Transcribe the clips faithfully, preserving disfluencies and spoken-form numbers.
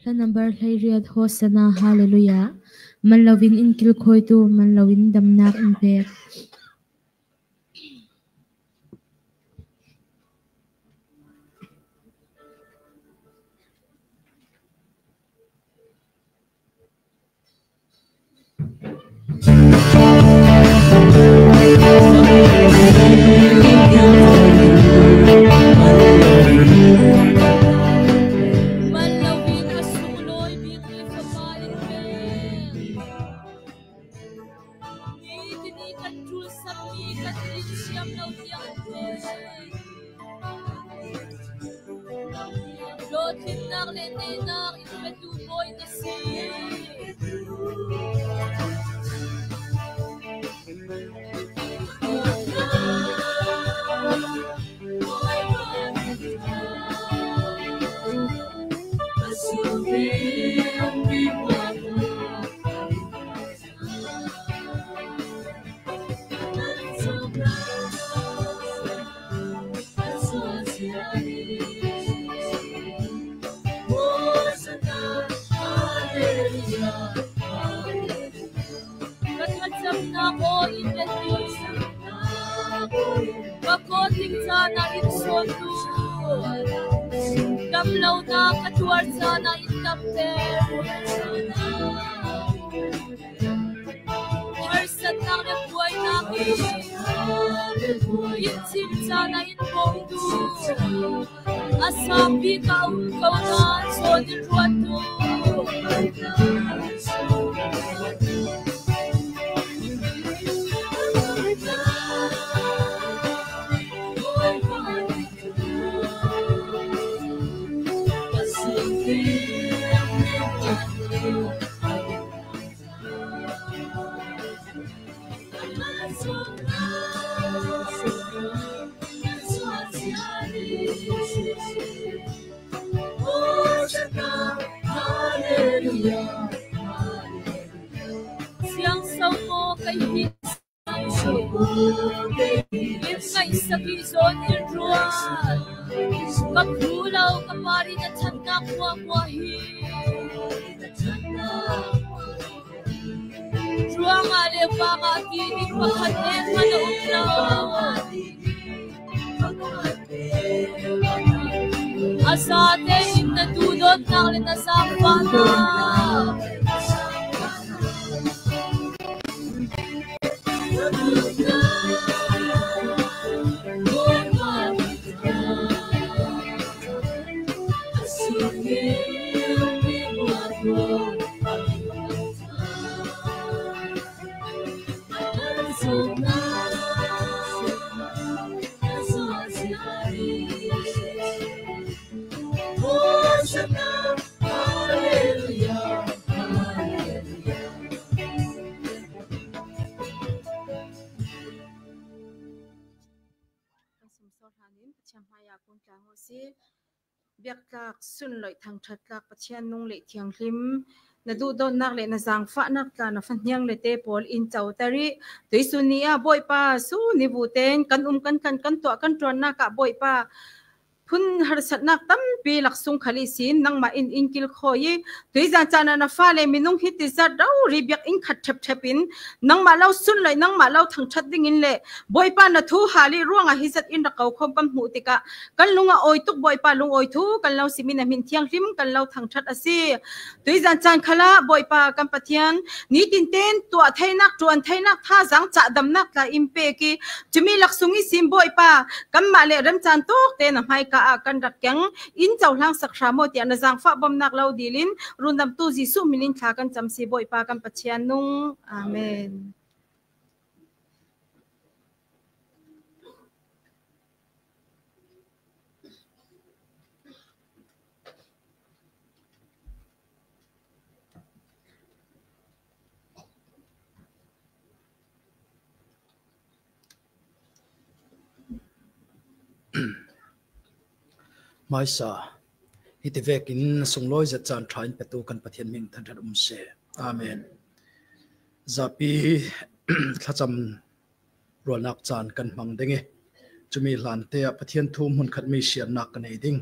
Kan number hleiriat, Hosanna, Hallelujah. Man loin in kilkhawitu, man loin damnak in pek. Nitin i kan ṭulsami kan rinsiam lo tiang an pe. Dawtlinnak le neinak in petu Bawi na si. Ka thlacamnak aw in petu, ka kawtling caan ah in sawntu, damlonak ka tuar caan ah in damter. Harsatnak le buainak in, in chim caan ah in bawmtu, a sap bik ah um ko nain cawn in ruattu. Siangso maw kei hi. In ngaihsak i zawn in ruat. Ka phu lo ka par in a ṭhatnak hmuahhmuah hi. Ruangah le vangah ti ding pakhat nen hman a um lo. A zate in na duhdawtnak le na zaangfahnak. Kan sumsawh hlanin Pathian hmaiah kun tlang aw si. Biaktlak, sunloih thangṭhat tlak Pathian nung le thianghlim, na duhdawtnak le na zaangfahnak tla na fahniang le te pawl in coter i, tuisun ni ah Bawipa, sun i vuten kan um kan tlan kan tuah kan ṭuannak ah Bawipa, phun harsatnak tampi laksung khal ihsin nangmah in in kilkhawi i, tuizan caan ah na fale minung hi tizat rori biakinn khat ṭhepṭhep in nangmah lo sunloih, nangmah lo thangṭhat dingin le Bawipa na thu hal i ruangah hi zat in rak ko khawm kan hmuh tikah kan lung a awi tuk Bawipa, lungawi thu kan lo sim i na hmin thianghlim kan lo thangṭhat a si. Tuizan caan khalah Bawipa kan Pathian, nitin ten tuah theinak, ṭuan theinak, thazaang cahdamnak tla in pek i, cumi laksung ihsin Bawipa, kanmah le remcaan tawk te na hmaika ah kan rak keng in cohlangsak hram aw tiah na zaangfah bawmnak lo dil in rundamtu Jesuh hmin in thla kan cam si Bawipa kan Pathian nung. Amen. Hmaisa, hiti vekin sunglawi zet caan ṭha in petu kan Pathian hming thangṭhat um seh. Amen. Zapi thlacam rualnak caan kan hmang ding i, cumi hlante ah Pathian thu hmunkhat mi siarnak ka nei ding.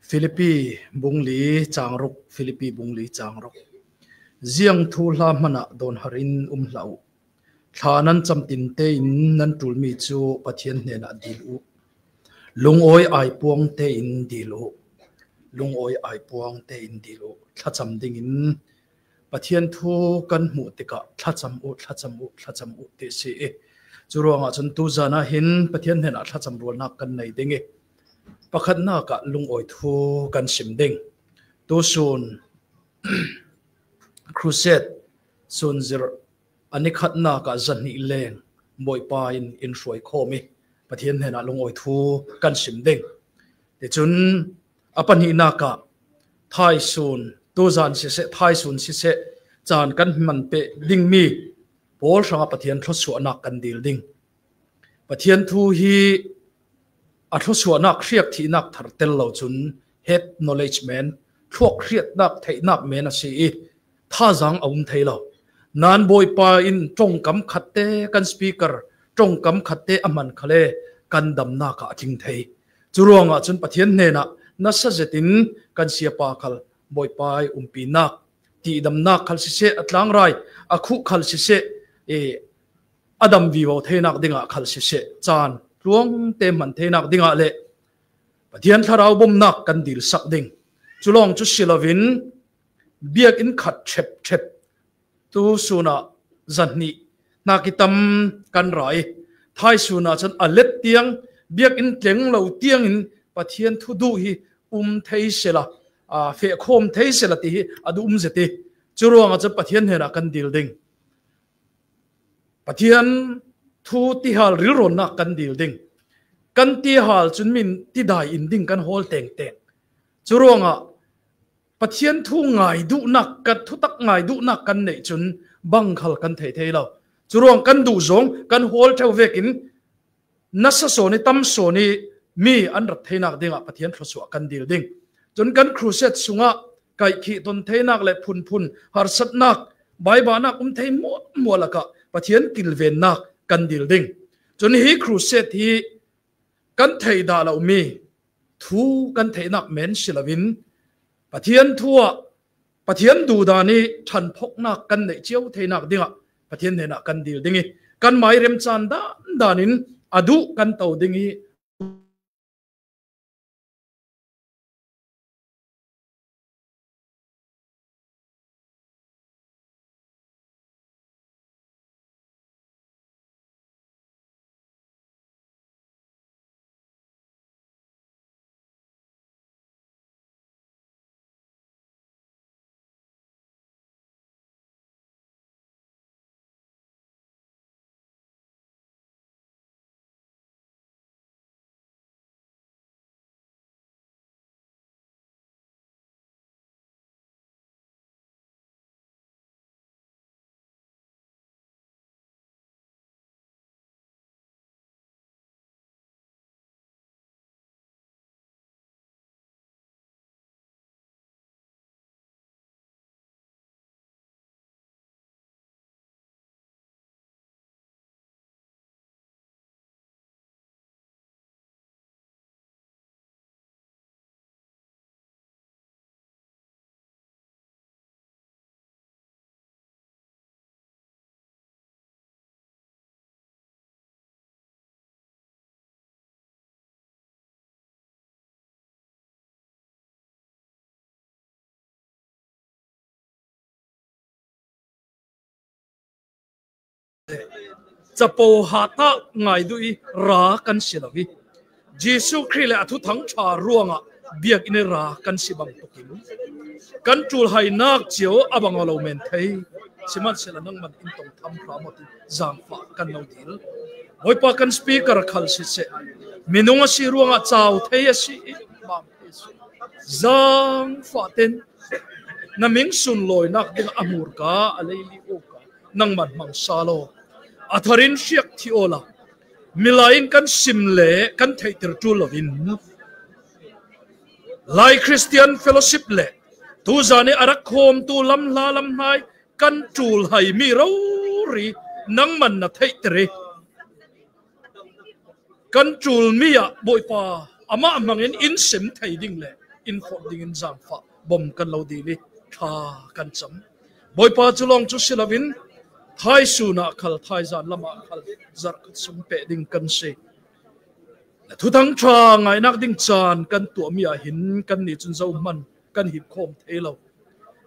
Philippi bung li chang ruk, Philippi bung li chang ruk. Ziang thu hla hmanah dawnharin um hlah uh. Thla nan camtinte in nan ṭulmi cu Pathian hnenah dil uh. Lungawi aipuangte in dil uh. Lungawi aipuangte in dil uh. Thlacam dingin Pathian thu kan hmuh tikah thlacam uh, thlacam uh, thlacam uh ti si i. Curuangah cun tuzan ah hin Pathian hnenah thlacam rualnak kan nei ding i, pakhatnak ah lungawi thu kan sim ding. Tusun Crusade sunzirh a ni khatnak ah zahnih leng Bawipa in in hruai khawm i, Pathian hnenah lungawi thu kan sim ding. Ticun a pahnihnak ah thaisun, tuzan siseh, thaisun siseh, caan kan hman peh dingmi pawl hrangah Pathian thluasuahnak kan dil ding. Pathian thu hi a thluasuahnak hriak thihnak thar tel lo cun head knowledge men, thluak hriatnak theihnak men a si i, thazaang a um thei lo. Nan Bawipa in ṭongkam khatte kan speaker, ṭongkam khatte a hman khal e kan damnak ah a tling thei. Curuangah cun Pathian hnenah nasa zetin kan siapa khal Bawipa i umpinak, tihdamnak khal siseh, a tlangrai a khuh khal siseh, e, a dam vivo theinak dingah khal siseh, caan tluangte hman theinak dingah le Pathian thlarau bomnak kan dilsak ding. Culawng cu si loin biakinn khat ṭhepṭhep tusun ah zahnih hnak i tam kan ra i, thaisun ah cun a let tiang, biakinn tleng lo tiangin Pathian thu duh hi um thei sela, aa, fehkhawm thei sela ti hi a duh um zet i, curuangah cun Pathian hnenah kan dil ding. Pathian thu tihal rilrawnnak kan dil ding. Kan tihal cun min tidai in ding kan hawl tengteng. Curuangah Pathian thu ngai duhnak, kan thutak ngai duhnak kan neih cun bang khal kan thei thei lo. Curuang kan duh zong kan hawl ṭheu vekin nasa sawn i tam sawn i mi an rat theinak dingah Pathian thluasuah kan dil ding. Cun kan crusade sungah kaihkhih ton theinak le phunphun harsatnak, baibahnak um thei muahmuah lakah Pathian kilvennak kan dil ding. Cun hi crusade hi kan theih dah lomi thu kan theihnak men si loin Pathian thu ah Pathian duhdan i ṭhanphoknak kan neih cio theinak dingah Pathian hnenah kan dil ding i, kan mai remcaan dan danin a duh kan to ding i, Capo hatah ngai duh i ra kan si lo i, Jesuh Khrih le a thuthang ṭha ruangah biakinn i ra kan si bang tukin kan ṭulhainak cio a bang aw lo men thei. Sihmanhsehlaw nangman in tong tham hram aw ti zaangfah kan lo dil. Bawipa, kan speaker khal siseh, minung a si ruangah cau thei a si i, bang thei a si. Zaangfah ten na ming sunlawinak dingah a hmurka, a leili awka nangman hmang sal aw. A tharin hriak thih awla milai in kan sim le kan theihtir ṭul loin Lai Christian Fellowship le tuzan i a rak khawmtu lamhla lamhnai kan ṭulhai mi rori nangman na theihtir i, kan ṭulmi ah Bawipa amah hmangin in sim thei ding le in khawh dingin zangfah bawm kan lo dil hi, ṭha kan cam. Bawipa, cu lawng cu si loin thaisun ah khal, thaizan lam ah khal zarh khat sung peh ding kan si. Na thuthang ṭha ngainak ding caan kan tuahmi ah hin kannih cun zohman kan him khawm thei lo.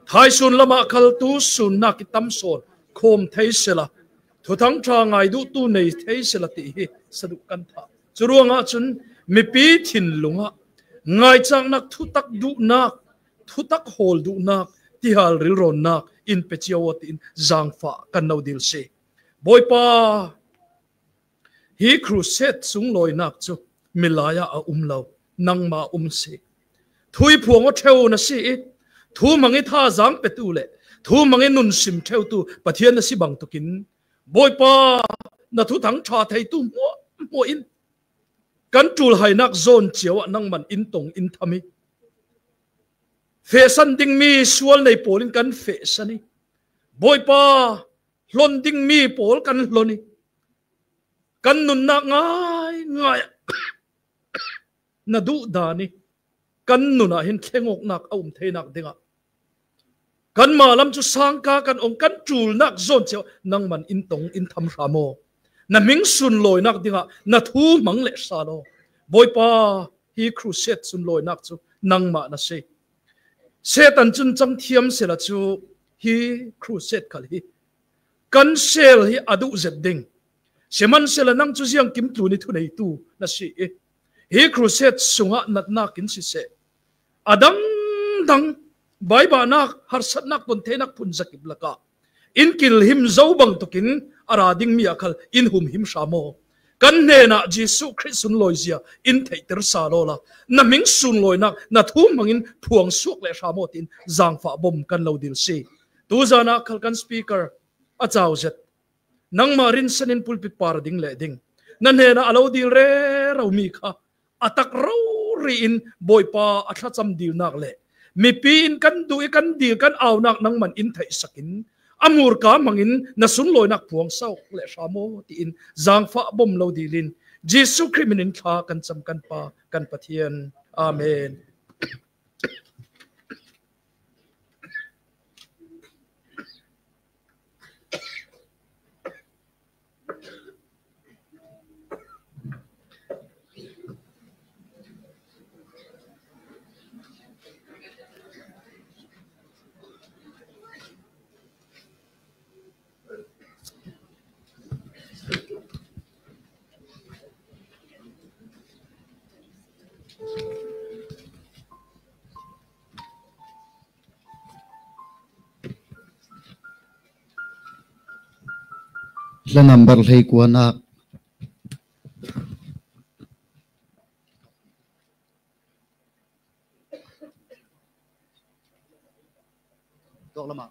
Thaisun lam ah khal tu sunnak i tam sawn khawm thei sela, thuthang ṭha ngai duhtu nei thei sela ti hi saduh kan thah. Cu ruangah cun mipi thinlung ah ngaicaknak, thutak duhnak, thutak hawl duhnak, tihal rilrawnnak in pe cio aw tiin zangfah kan lo dil si. Bawipa, hi crusade sunglawinak cu milai ah a um lo, nangmah um si. Thu i phuang aw ṭheu na si i, thu hmang i thazaang petu le thu hmang i nunsim ṭheutu Pathian na si bangtukin, Bawipa, na thuthang ṭha theitu hmuahhmuah in kan ṭulhainak zawn cio ah nangman in tong in tham i, fehsan dingmi sual nei pawl in kan fehsan i, Bawipa, hlon dingmi pawl kan hlon i, kan nunnak ngaingai na duh dan i, kan nun ah hin thlengawknak a um theinak dingah kanmah lam cu sangka kan ong, kan ṭulnak zawn cio nangman in tong in tham hram aw. Na hming sunlawinak dingah na thu hmang leh sal aw. Bawipa, hi crusade sunlawinak cu nangmah na si. Satan cun cang thiam sela cu hi crusade khal hi kan sel hi a duh zet ding. Sihmanhsehlaw nang cu ziangkim tlun i thuneitu na si i, hi crusade sungah natnak in siseh, a dangdang baibahnak, harsatnak, tontheinak phun zakip lakah in kilhim zo bangtukin a ra dingmi ah khal in humhim hram aw. Kan hnenah Jesuh Khrih sunlawizia in theihter sal awla, na hming sunlawinak, na thu hmangin phuang suak leh hram aw tiin zangfah bawm kan lo dil si. Tuzan ah khal kan speaker a cau zet, nangmah rinsan in pulpit par a ding leh ding, na hnenah a lo dil rero mi kha a tak rori in Bawipa a thlacam dilnak le mipi in kan duh i kan dil kan aunak nangman in theihsak in, a murka hmangin na sunlawinak phuang suak leh hram aw tiin zangfah bawm lo dil in Jesuh Khrih min in thla kan cam kan Pa kan Pathian. Amen. Hla number hleikuanak. Tawk lamah.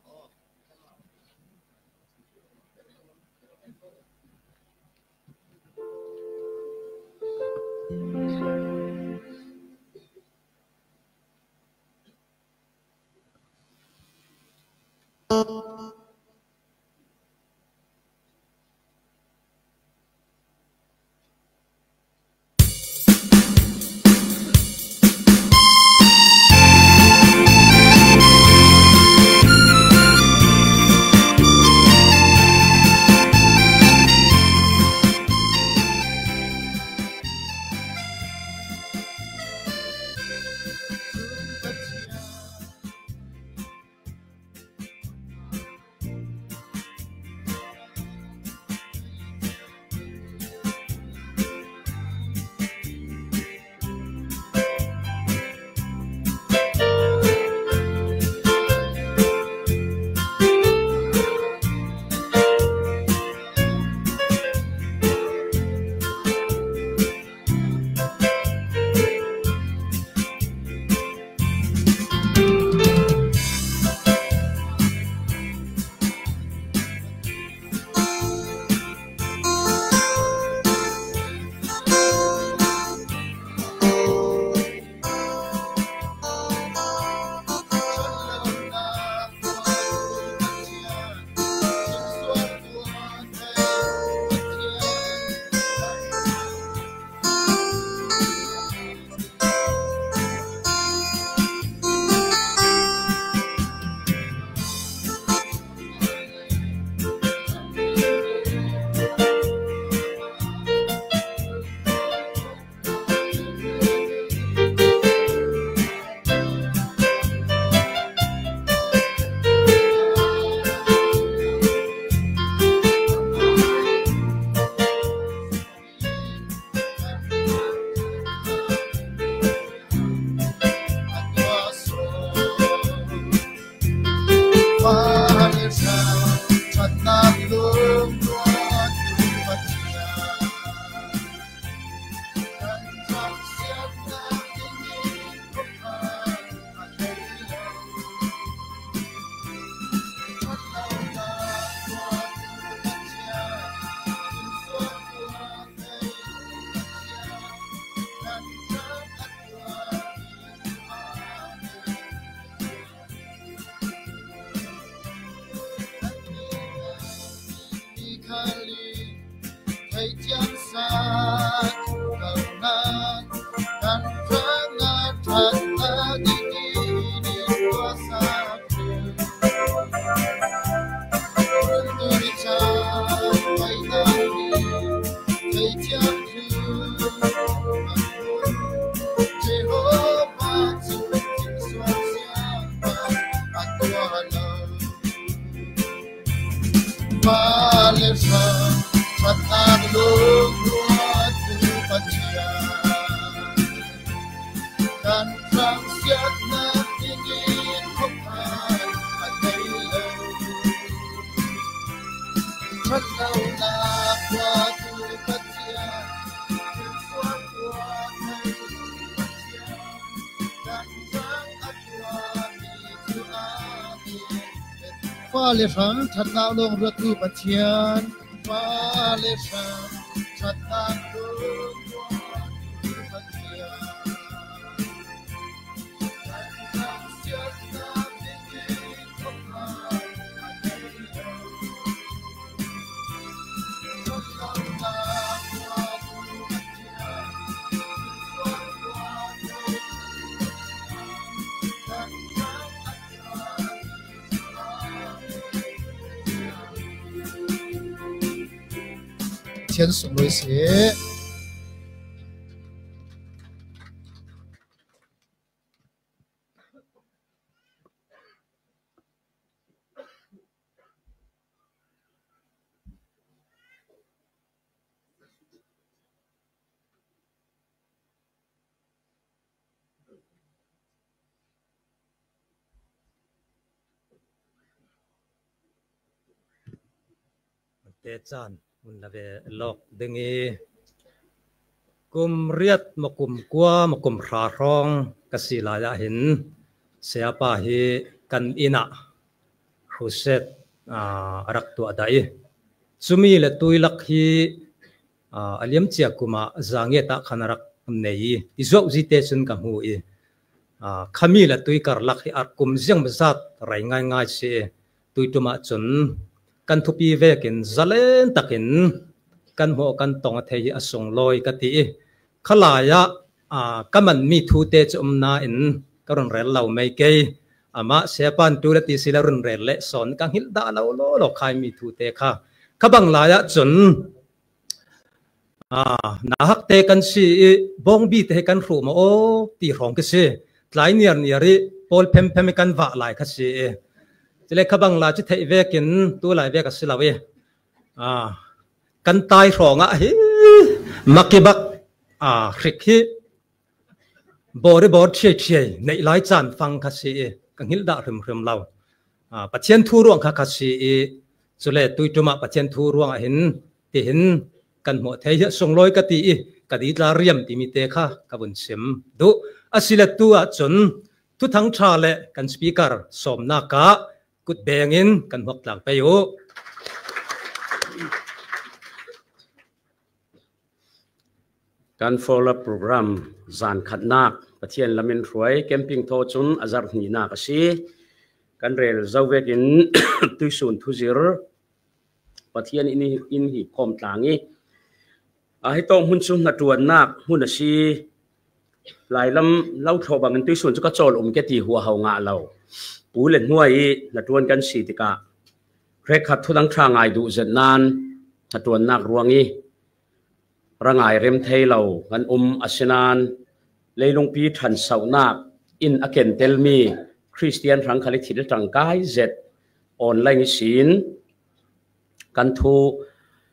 Fale hram ṭhatnak lawng ruattu Pathian, fale hram ṭhatnak lawng ruattu Pathian. Pathian sunglawi si. Te caan mun la ve lawk ding i, kum riat maw kum kua maw kum hra hrawng ka si lai ah hin, Sayapa hi kan inn ah crusade, aa, a rak tuah dah i, cumi le tui lak hi, aa, a liamcia kum ah Zangiat ah khan a rak nei i, i zuauh zite cun ka hmu i, aa, khami le tui karlak hi a kum ziang zat rei ngaingai si i, tui ṭum ah cun kan thupi vekin zalen takin kan hmuh kan tong a thei hi a sunglawi ka ti i, khalai ah, aa, ka manmi thute cu um nain ka run rel lo mei kei. Amah Sayapa in ṭul a ti si le run rel leh sawn ka hngilh dah lo law law kha mi thute kha. Kha bang lai ah cun, aa, nauhakte kan si i, bawngbi te hi kan hruh maw aw ti hrawng ka si. Tlai niar niar i pawl phemphem i kan vah lai kha si i, cule kha bang lai cu theih vekin tu lai vek a si lo i, aa, kan tai hrawng ah hi makibak, aa, hrik hi bawr i bawr ṭhiai ṭhiai neih lai caan fang kha si i ka hngilh dah hrimhrim lo. Aa, Pathian thu ruang kha kha si i, cule tui ṭum ah Pathian thu ruang ah hin tihin kan hmuh thei hi a sunglawi ka ti i, ka ditla riam timi te kha ka vun sim duh. A si le tu ah cun Thuthang ṭha le kan speaker sawmnak ah kut beng in kan hmuak tlang pei u. Kan follow up program zan khatnak Pathian lam in hruai camping thaw cun a zarh hnihnak a si. Kan rel zo vekin tuisun thuzir Pathian in, in hi khawm tlang i, a hi tawng hmun cu hnaṭuannak hmun a si. Lailam lo thlawh bangin tuisun cu ka cawl um ke ti huaho ngah lo. Pu le hnuai i hnaṭuan kan si tikah hrekkhat thudang ṭha ngai duh zet nan hnaṭuannak ruang i ra ngai rem thei lo kan um a si nan, leilungpi ṭhansohnak in a kentelmi Khristian hrang khal i thil ṭangkai zet online ihsin kan thu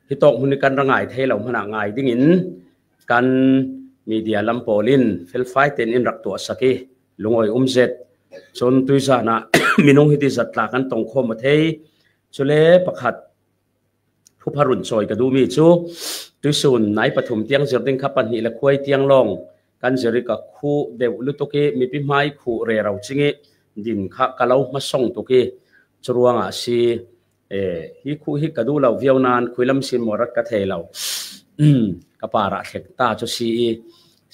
hi tawk hmun i kan ra ngai thei lo hmanah ngai dingin kan media lam pawl in felfai tein in rak tuahsak i lungawi um zet. Cun tuizan ah minung hiti zat tla kan tongkhawm a thei. Cule pakhat thupha run cawi ka duhmi cu tuisun nai pathum tiang zir ding kha pahnih le khuai tiang lawng kan zir i ka khuh deuh lutuk i mipi hmai khuh rero cing i din kha ka lo hmasawng tuk i curuangah a si. Eh, hi khuh hi ka duh lo viau nan khuilam sin maw rat ka thei lo. Ka parah thlek ta cu si i,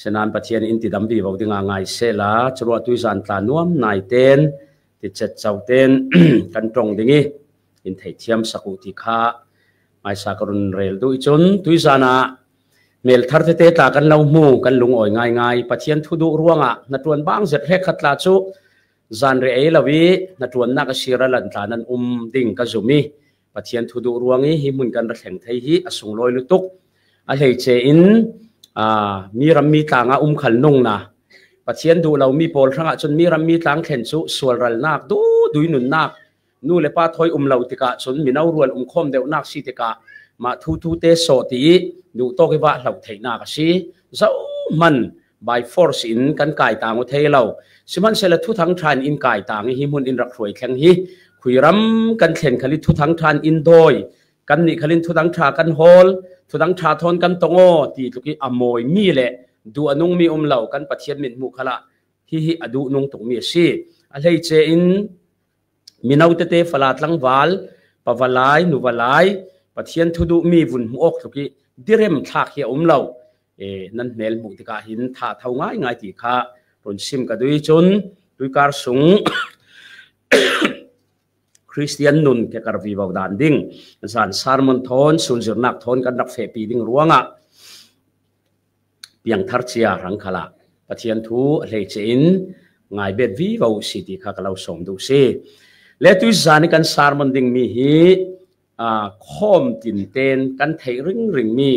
sinan Pathian in tidam vivo dingah ngai sehla, curuah tuizan tla nuam naiten, ticet coten kan ṭong ding i, in theihthiam sak uh ti kha ngaisa ka run rel duh i cun, tuizan ah hmelthar tete tla kan lo hmu, kan lungawi ngaingai. Pathian thu duh ruangah hnaṭuan bang zet hrekkhat tla cu zanriah ei lo i hnaṭuannak a si ra lan tla nan um ding ka zum i, Pathian thu duh ruang i hi hmun kan ra thleng thei hi a sunglawi lutuk. A hleice in, aa, mi ram mi tlang ah um khal nungna, Pathian duh lo mi pawl hrangah cun mi ram mi tlang thlen cu sualralnak, duh dui nunnak, nu le pa thawi um lo tikah cun mino rual um khawm deuhnak si tikah mah thu tute sawh ti i duhtawk i vah hlo theihnak a si. Zohman by force in kan kai tang uh thei lo. Sihmanhsehlaw Thuthang ṭha in in kai tang hi, hmun in rak hruai thleng hi. Khuiram kan thlen khal hi Thuthang ṭha in in dawi, kan nih khal in Thuthang ṭha kan hawl, Thuthang ṭha thawn kan tong aw ti tluk hi a mawi mi le duh a nung mi um lo, kan Pathian mithmuh khalah hi hi a duh nung tuk mi a si. A hleice in mino tete fala tlangval, pavalai, nuvalai, Pathian thu duh mi vun hmuh awk tluk hi direm thlak hi a um lo. E, nan hmel hmuh tikah hin tha tho ngaingai ti kha run sim ka duh i cun tuikar sung Khristian nun ke kar vivo dan ding zan sermon thawn, sunzirnak thawn kan rak fehpi ding ruangah piangthar cia hrang khalah Pathian thu a hleice in ngai bet vivo si ti kha ka lo sawm duh si. Le tuizan i kan sermon ding mi hi, aa, khawm tinten kan theih ringring mi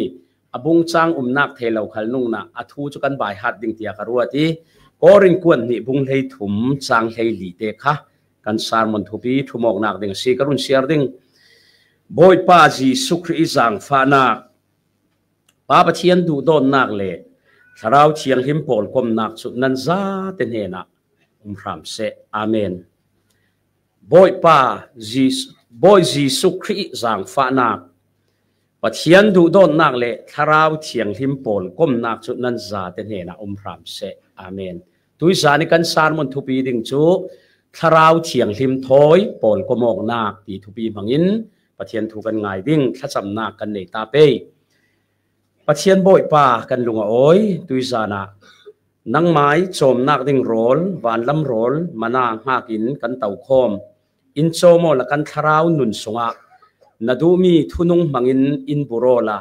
a bungcang umnak thei lo khal nungna a thu cu kan baihat ding tia ka ruat i, Korin kuat hnih bung hlei thum cang hlei li te kha kan sermon thupi thumawknak ding a si. Ka run siar ding. Bawipa Jesuh Khrih i zangfahnak, Pa Pathian duhdawtnak le Thlarau Thianghlim pawlkomnak cu nan zate hnenah um hram seh. Amen. Bawipa Jesuh, Bawi Jesuh Khrih zangfahnak, Pathian duhdawtnak le Thlarau Thianghlim pawlkomnak cu nan zate hnenah um hram seh. Amen. Tuizan i kan sermon thupi ding cu Thlarau Thianghlim thawi pawlkomawknak ti thupi hmangin Pathian thu kan ngai ding, thlacamnak kan nei ta pei. Pathian Bawipa kan lung a awi, tuizan ah nangmai cawmnak ding rawl, vanlam rawl, mana hngak in kan tokhawm. In cawm awla kan thlarau nun sungah na duhmi thunung hmangin in bur awla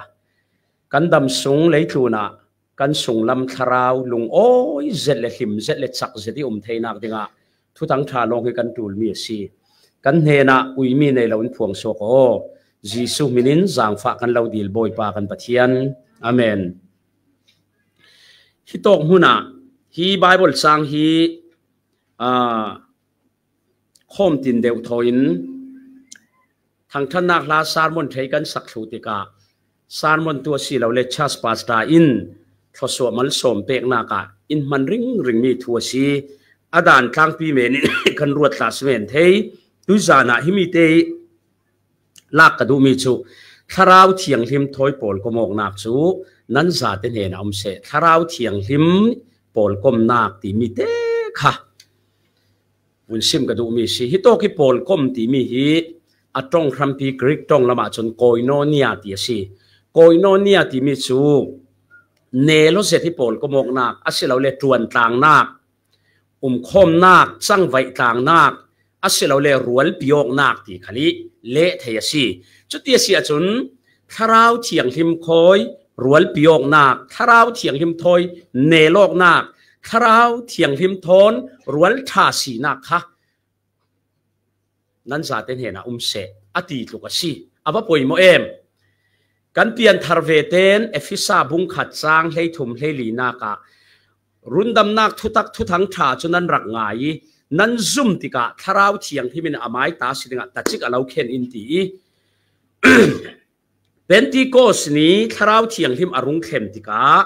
kan dam sung leitlunah kan sunglam thlarau lungawi zet le hlim zet le cak zet i um theinak dingah Thuthang ṭha lawng hi kan ṭulmi a si. Kan hnenah uimi nei lo in phuang suak aw. Jesuh hminin zangfah kan lo dil Bawipa kan Pathian. Amen. Hi tawk hmunah hi Bible cang hi, aa, khawm tin deuh thaw in thangṭhatnak hla sermon thei kan sak thluh tikah sermon tu a si lo le church pastor in thluasuah malsawm peknak ah in hman ringring mi thu a si. A dan tlangpi men in kan ruat hla si men thei. Tuizan ah himi te lak ka duhmi cu Thlarau Thianghlim thawi pawlkomawknak cu nan zate hnenah um seh. Thlarau Thianghlim pawlkomnak timi te kha vun sim ka duhmi si. Hi tawk hi pawlkom timi hi a ṭong hrampi Greek ṭong lamah cun koinonia ti a si. Koinonia timi cu nel aw zet hi pawlkomawknak a si lo le ṭuantlangnak, umkhawmnak, cangvaih tlangnak, a si lo le rualpi awknak ti khal hi leh thei a si. Cuti a si ahcun Thlarau Thianghlim thawi rualpi awknak, Thlarau Thianghlim thawi nel awknak, Thlarau Thianghlim thawn rual ṭha sinak kha nan zate hnenah um seh a ti tluk a si. A va poimawh em! Kan pianthar ve ten Efesa bung khat cang hleithum hleilinak ah rundamnak thutak Thuthang ṭha cu nan rak ngai i nan zum tikah Thlarau Thianghlim in a mai ta si dingah tacik a lo khen in ti i Pentecost ni Thlarau Thianghlim a rung thlen tikah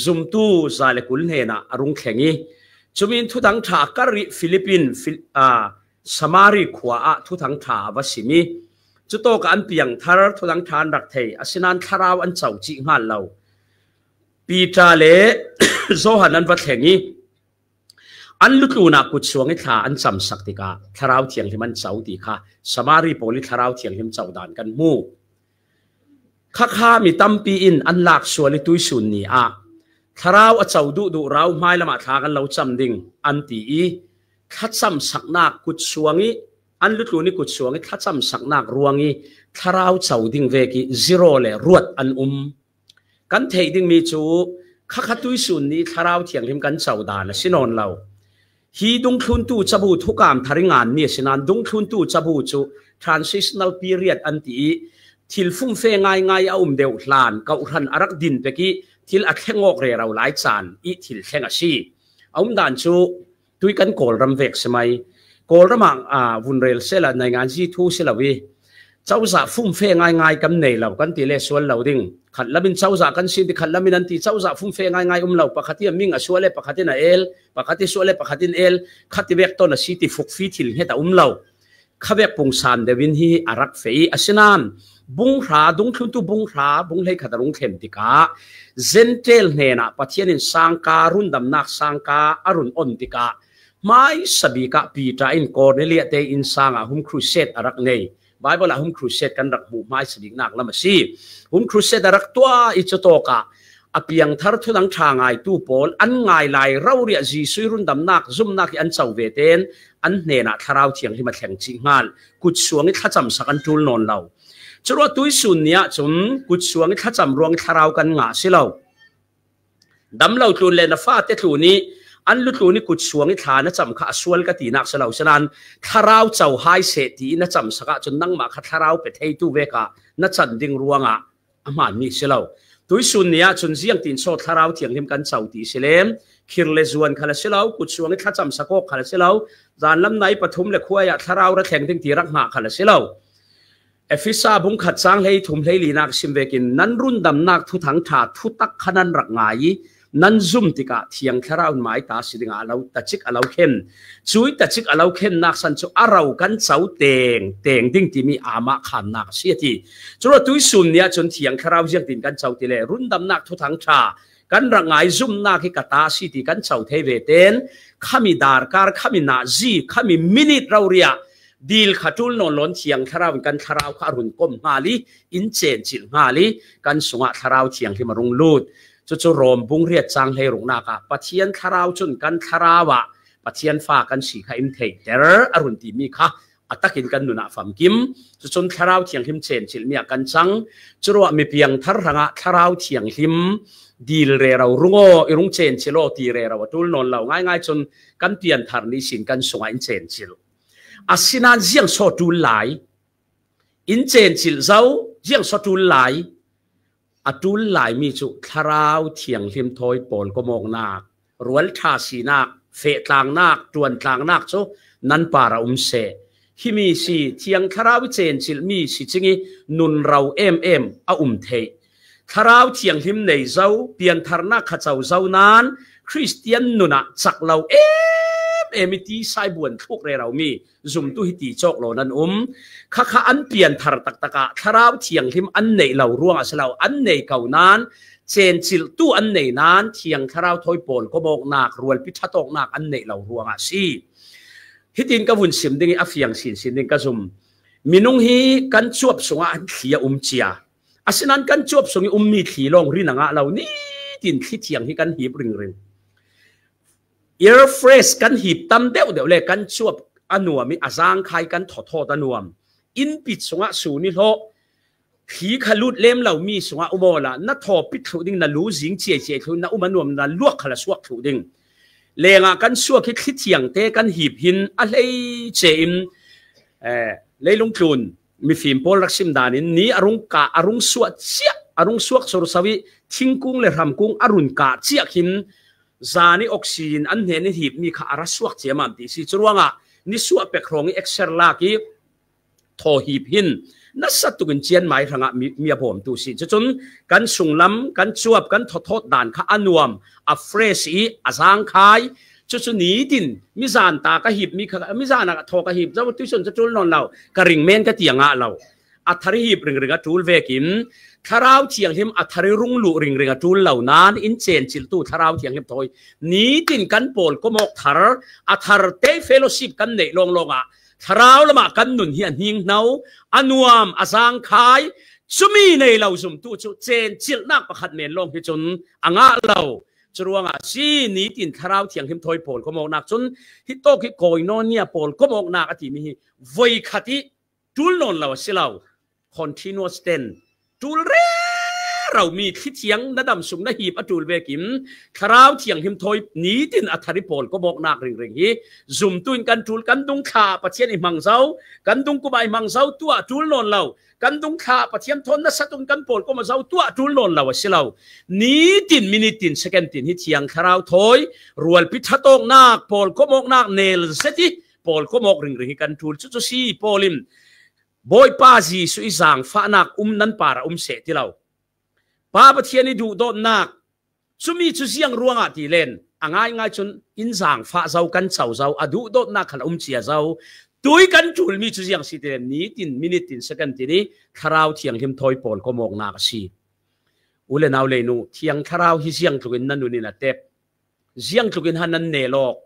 zumtu za le kul hnenah a rung thleng i, cumi in Thuthang ṭha a kar i Philip in Phil-, aa, Samari khua ah Thuthang ṭha a va sim i, cutawkah an piangthar Thuthang ṭha an rak thei, asinain thlarau an co cih hngal lo. Peter le Johan an va thleng i, an lutlun ah kutsuang i thla an camsak tikah Thlarau Thianghlim an co ti kha Samari pawl i Thlarau Thianghlim co dan kan hmu. Khakha mi tampi in an lak sual i tuisun ni ah Thlarau a co duhduh rau hmai lamah thla kan lo cam ding an ti i, thlacamsaknak kutsuang i, an lutlun i kutsuang i thlacamsaknak ruang i Thlarau co ding vek i zero le ruat an um. Kan theih dingmi cu khakha tuisun ni Thlarau Thianghlim kan co dan a si nawn lo. Hi dungthluntu cabu thukam thar i nganmi a si nain dungthluntu cabu cu transitional period an ti i, thil fumfe ngaingai a um deuh hlan, kawhhran a rak din pek i, thil a thleng awk rero lai caan i thil thleng a si. A um dan cu tui kan Kawlram vek si mai. Kawlram ah, aa, vun rel sehla nainganzi thu si lo i, cozah fumfe ngaingai kan nei lo kan ti le sual lo ding. Khat lamin cozah kan sin ti, khat lamin an ti, cozah fumfe ngaingai um lo. Pakhat hi a ming a suah le pakhat in a el, pakhat hi suah le pakhat in el, khat hi vek ton a si ti fukfi thil nghet a um lo. Kha vek pungsan deuhin hi a rak fei. Asinan, bung hra, dungthluntu bung hra, bung hleikhat a rung thlen tikah Gentile hnenah Pathian in sangka, rundamnak sangka a run on tikah, hmaisabikah Peter in Cornelia te inn sangah hum crusade a rak nei. Bible ah hum crusade kan rak hmuh hmaisabiknak lam a si. Hum crusade a rak tuah i cutawkah a piangthar thuthang ṭha ngaitu pawl an ngai lai roriah Jesuh i rundamnak zumnak hi an co ve ten an hnenah Thlarau Thianghlim a thleng cih hngal. Kutsuang i thlacamsak an ṭul nawn lo. Curuah tuisun ni ahcun kutsuang i thlacam ruang i thlarau kan ngah si lo. Damlo tlun le na fate tlun i an lutlun i kutsuang i thla na cam kha a sual ka tinak si lo. Sinan thlarau co hai seh ti i na camsak ahcun nangmah kha thlarau pe theitu vekah na can ding ruangah a hmaan mi si lo. Tuisun ni ahcun ziangtin so Thlarau Thianghlim kan co ti si le, khir le zuan khal a si lo, kutsuang i thlacamsak awk khal a si lo, zanlam nai pathum le khuai ah thlarau ra thleng ding ti rak ngah khal a si lo. Efesa bung khat cang hlei thum hlei linak sim vekin nan rundamnak thuthang ṭha thutak kha nan rak ngai i nan zum tikah Thiang Thlarau in maita si dingah a lo tacik a lo khen. Cui tacik a lo khennak san cu a ro kan co teng teng ding timi amah khannak a si a ti. Curuah tuisun ni ahcun Thiang Thlarau ziangtin kan co ti le rundamnak thuthang ṭha kan rak ngai zumnak hi ka ta a si ti kan co thei ve ten khami darkar, khami nazi, khami minit roriah dil kha ṭul nawn lo in Thiang Thlarau in kan thlarau kha a run kom hngal i in cencilh hngal i kan sungah Thlarau Thianghlim a rung lut. Cucu Rom bung riat cang hlei ruknak ah Pathian Thlarau cun kan thlarau ah Pathian fa kan si kha in theihter a run timi kha a takin kan nun ah famkim. Cucun Thlarau Thianghlim cencilhmi ah kan cang. Curuah mi piangthar hrangah Thlarau Thianghlim dil rero rung aw, i rung cencilh aw ti rero a ṭul nawn lo. Ngaingai cun kan pianthar ni sin kan sungah in cencilh. Asinan ziang so ṭul lai? In cencilh zo, ziang so ṭul lai? A ṭul laimi cu Thlarau Thianghlim thawi pawlkomawknak, rualṭha sinak, fehtlangnak, ṭuantlangnak cu nan par a um seh. Himi si, Thiang Thlarau i cencilhmi si cing i nunro em em a um theih. Thlarau Thianghlim nei zo, piantharnak kha co zo nain Khristian nun ah cak lo em em i tisai buan thluk reromi zumtu hi ti cawk lo nan um. Khakha an pianthar taktak ah Thlarau Thianghlim an neih lo ruang a si lo, an nei ko nain cencilhtu an nei nain Thiang Thlarau thawi pawlkomawknak, rualpi ṭhatawknak an neih lo ruang a si. Hitin ka vun sim ding i a fiang sinsin ding ka zum. Minung hi kan cuap sungah an thli a um cia. Asinan kan cuap sung i ummi thli lawng rin a ngah lo, nitin thli thiang hi kan hip ringring. Air fresh kan hip tam deuh deuh le kan cuap a nuam i a zangkhai kan thawthawt a nuam. Inn pit sungah sun i hlawh, thli kha lut lem lo mi sungah um awla na thaw pit thluh ding, na lu zing ciaiciai thluh, na um a nuam na luak kha la suak thluh ding. Lengah kan suak hi thli thiangte kan hip hin a hleice in, eh, leilung tlun mifim pawl rak sim danin ni a rung kah, a rung suah ciah, a rung suak sorso i thingkung le hramkung a run kah ciah khin zan i oxygen an hnen i hipmi kha a ra suak ciamam ti si. Curuangah ni suah pek hrawng i exer lak i thaw hip hin nasa tukin cianmai hrangah mi, mi a bawmtu si. Cucun kan sunglam, kan cuap, kan thawthawt dan kha a nuam, a fresh i a zangkhai. Cucu nitin mizan ta ka hip mi kha, mizan ah thaw ka hip zo, tuisun cu ṭul nawn lo, ka ring men ka ti a ngah lo. A thar i hip ringring a ṭul vekin Thlarau Thianghlim a thar i rung luh ringring a ṭul lo nain in cencilhtu Thlarau Thianghlim thawi nitin kan pawlkomawk thar, a tharte fellowship kan neih lawnglawng ah Thlarau lamah kan nun hi a hninghno, a nuam, a zangkhai. Cumi nei lo zumtu cu cencilhnak pakhat men lawng hi cun a ngah lo. Curuangah si nitin Thlarau Thianghlim thawi pawlkomawknak cun hi tawk hi koinonia pawlkomawknak a timi hi voikhat i ṭul nawn lo a si lo. Continuous ten. Ṭul rero mi thli thiang na dam sung na hip a ṭul vekin Thlarau Thianghlim thawi nitin a thar i pawlkomawknak ringring hi zumtu in kan ṭul, kan dungthla Pathian i hmang zo, kan dungkum ah i hmang zo, tuah ṭul nawn lo. Kan dungthla Pathian thawn nasa tung kan pawlkom a zo, tuah ṭul nawn lo a si lo. Nitin, minute tin, second tin hi Thiang Thlarau thawi rualpi ṭhatawknak, pawlkomawknak nel zet i pawlkomawk ringring hi kan ṭul. Cucu si Paul in Bawipa Jesuh i zangfahnak um nan par a um seh ti lo. Pa Pathian i duhdawtnak, cumi cu ziang ruangah ti len a ngaingai cun in zaangfah zo, kan co zo, a duhdawtnak khal a um cia zo. Tui kan ṭulmi cu ziang si ti len nitin, minute tin, second tin i Thlarau Thianghlim thawi pawlkom awknak a si. U le nau lei nu, Thiang Thlarau hi ziang tlukin nan nun in a tep, ziang tlukin han nan nel awk.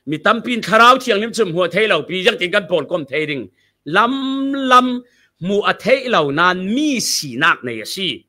Mi tampi in Thlarau Thianghlim cu hmuh a theih lo pi, ziangtin kan pawlkom thei ding? Lamlam hmuh a theih lo nain mi sinak nei a si.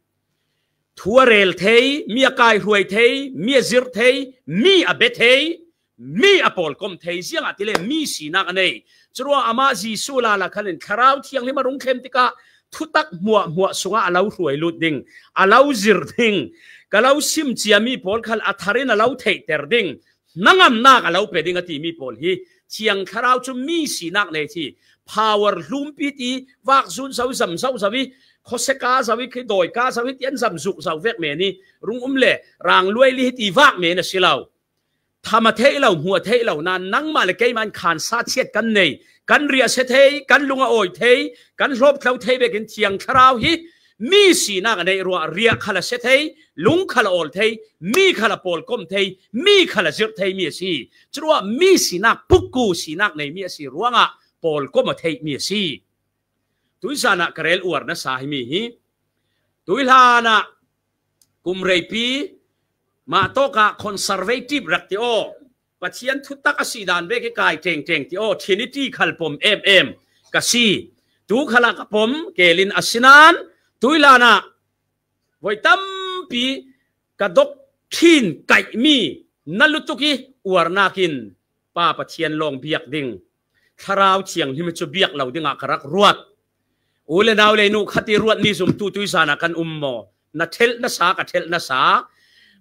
Thu a rel thei, mi a kaihruai thei, mi a zirh thei, mi a bia thei, mi a pawlkom thei, ziangahtile mi sinak a nei. Curuang amah Jesuh lala khalin Thlarau Thianghlim a rung thlem tikah thutak hmuahhmuah sungah a lo hruai lut ding, a lo zirh ding, ka lo sim ciami pawl khal a thar in a lo theihter ding, hnangamnak a lo pe ding a timi pawl hi Thiang Thlarau cu mi sinak nei ti, power hlumpi ti, vak zun zo, zam zo zo i, khawseka zo i, khi dawika zo i, ti an zam zuk zo vek men i, rung um le rang luai li hi ti vak men a si lo. Tham a theih lo, hmuh a theih lo nain nangmah le keimah in khansa chiat kan nei, kan riah sia thei, kan lung a awi thei, kan hlawptlo thei vekin Thiang Thlarau hi mi sinak a neih ruah riah khal a sia thei, lung khal a awl thei, mi khal a pawlkom thei, mi khal a zirh theimi a si. Curuah mi sinak, pukku sinak neimi a si ruangah pawlkom a theihmi a si. Tuizan ah ka rel uar nasa himi hi, tuihlanah kum reipi mah tawkah conservative rak ti aw, Pathian thutak a si dan vek i kai ṭengṭeng ti aw, Trinity khal pom em em ka si. Tu khalah ka pom kelin a si nain tuihlanah voi tampi ka doctrine kaihmi na lutuk i uarnak in Pa Pathian lawng biak ding, Thlarau Thianghlim cu biak lo dingah ka rak ruat. U le nau le nu, khati ruat ni zumtu tuizan ah kan um maw? Na thelh nasa, ka thelh nasa.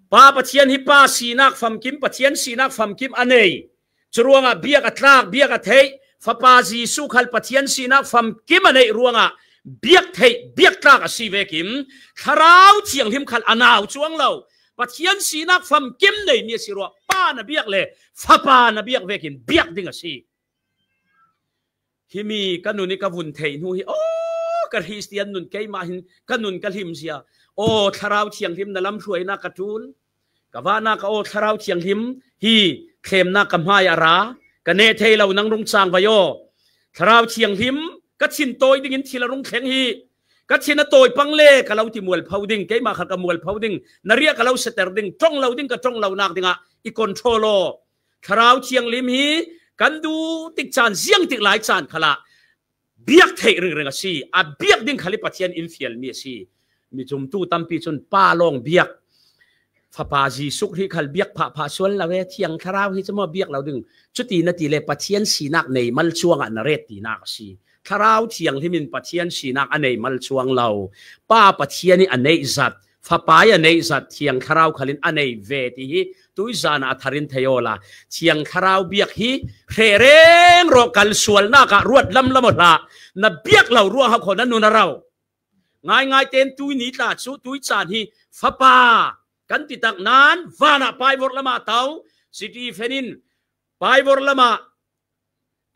Pa Pathian hi pa sinak famkim, Pathian sinak famkim a nei. Curuangah biak a tlak, biak a theih, Fapa Jesuh khal Pathian sinak famkim a neih ruangah biak theih, biak tlak a si vekin Thlarau Thianghlim khal a nau cuang lo. Pathian sinak famkim neimi a si ruah, Pa na biak le Fapa na biak vekin biak ding a si. Himi ka nun i ka vun theih hnu hi, aw, ka Khristian nun keimah hin ka nun ka hlimzia. Aw, Thlarau Thianghlim na lamhruainak ka ṭul. Ka vahnak ah, aw, Thlarau Thianghlim hi thlemnak ka hmai a ra. Ka neh thei lo, nang rung cangvai aw. Thlarau Thianghlim, ka thin tawi dingin thil a rung thleng hi. Ka thin a tawi pang le ka lo ti mualpho ding, keimah khal ka mualpho ding, na riah ka lo siater ding, ṭong lo ding ka ṭong lonak dingah i control aw. Thlarau Thianghlim hi kan duh tik caan, ziang tik lai caan khalah biak theih ringring a si. A biak ding khal hi Pathian in fialmi a si. Mi zumtu tampi cun Pa lawng biak, Fapa Jesuh Khrih khal biak phahphah sual lo e, Thiang Thlarau hi cu maw biak lo ding. Cuti na ti le Pathian sinak nei mal cuangah na ret tinak a si. Thlarau Thianghlim in Pathian sinak a nei mal cuang lo. Pa Pathian i a neih zat, Fapa i a neih zat, Thiang Thlarau khal in a nei ve ti hi tuizan ah a thar in thei awla. Thiang Thlarau biak hi hrehreng rawh, kal sualnak ah ruat lamlam aw hlah. Na biak lo ruah hau kho, na nun a rau. Ngaingai ten tui ni tla cu tuicaan hi Fapa kan ti tak nain vanah paivorh lamah tau, Stephen in paivorh lamah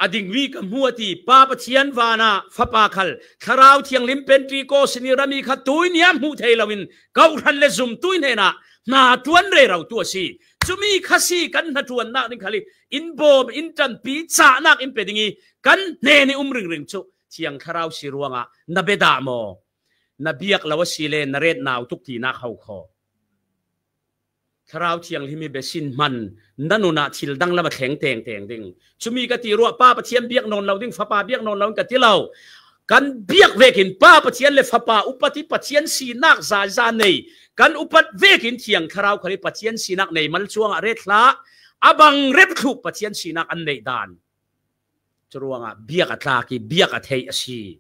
a dingmi ka hmu a ti. Pa Pathian vanah Fapa khal, Thlarau Thianghlim Pentecost ni rami kha tuini ah hmuh thei loin kawhhran le zumtu hnenah hna ṭuan rero tu a si. Cumi kha si kan hnaṭuannak ding khal hi in bawm, in ṭanpi, cahnak in pe ding i kan hnen i um ringring cu Thiang Thlarau si ruangah na bia dah maw? Na biak lo a si le na ret nau tuk tinak hau kho. Thlarau Thianghlim hi bia sin hman, na nun ah thil danglam a thleng tengteng ding. Cumi ka ti ruah, Pa Pathian biak nawn lo ding, Fapa biak nawn lo ding ka ti lo. Kan biak vekin Pa Pathian le Fapa upat i Pathian sinak zaza nei kan upat vekin Thiang Thlarau khal i Pathian sinak nei mal cuangah ret hlah. A bang rep thluh Pathian sinak an neih dan. Curuangah biak a tlak i biak a theih a si.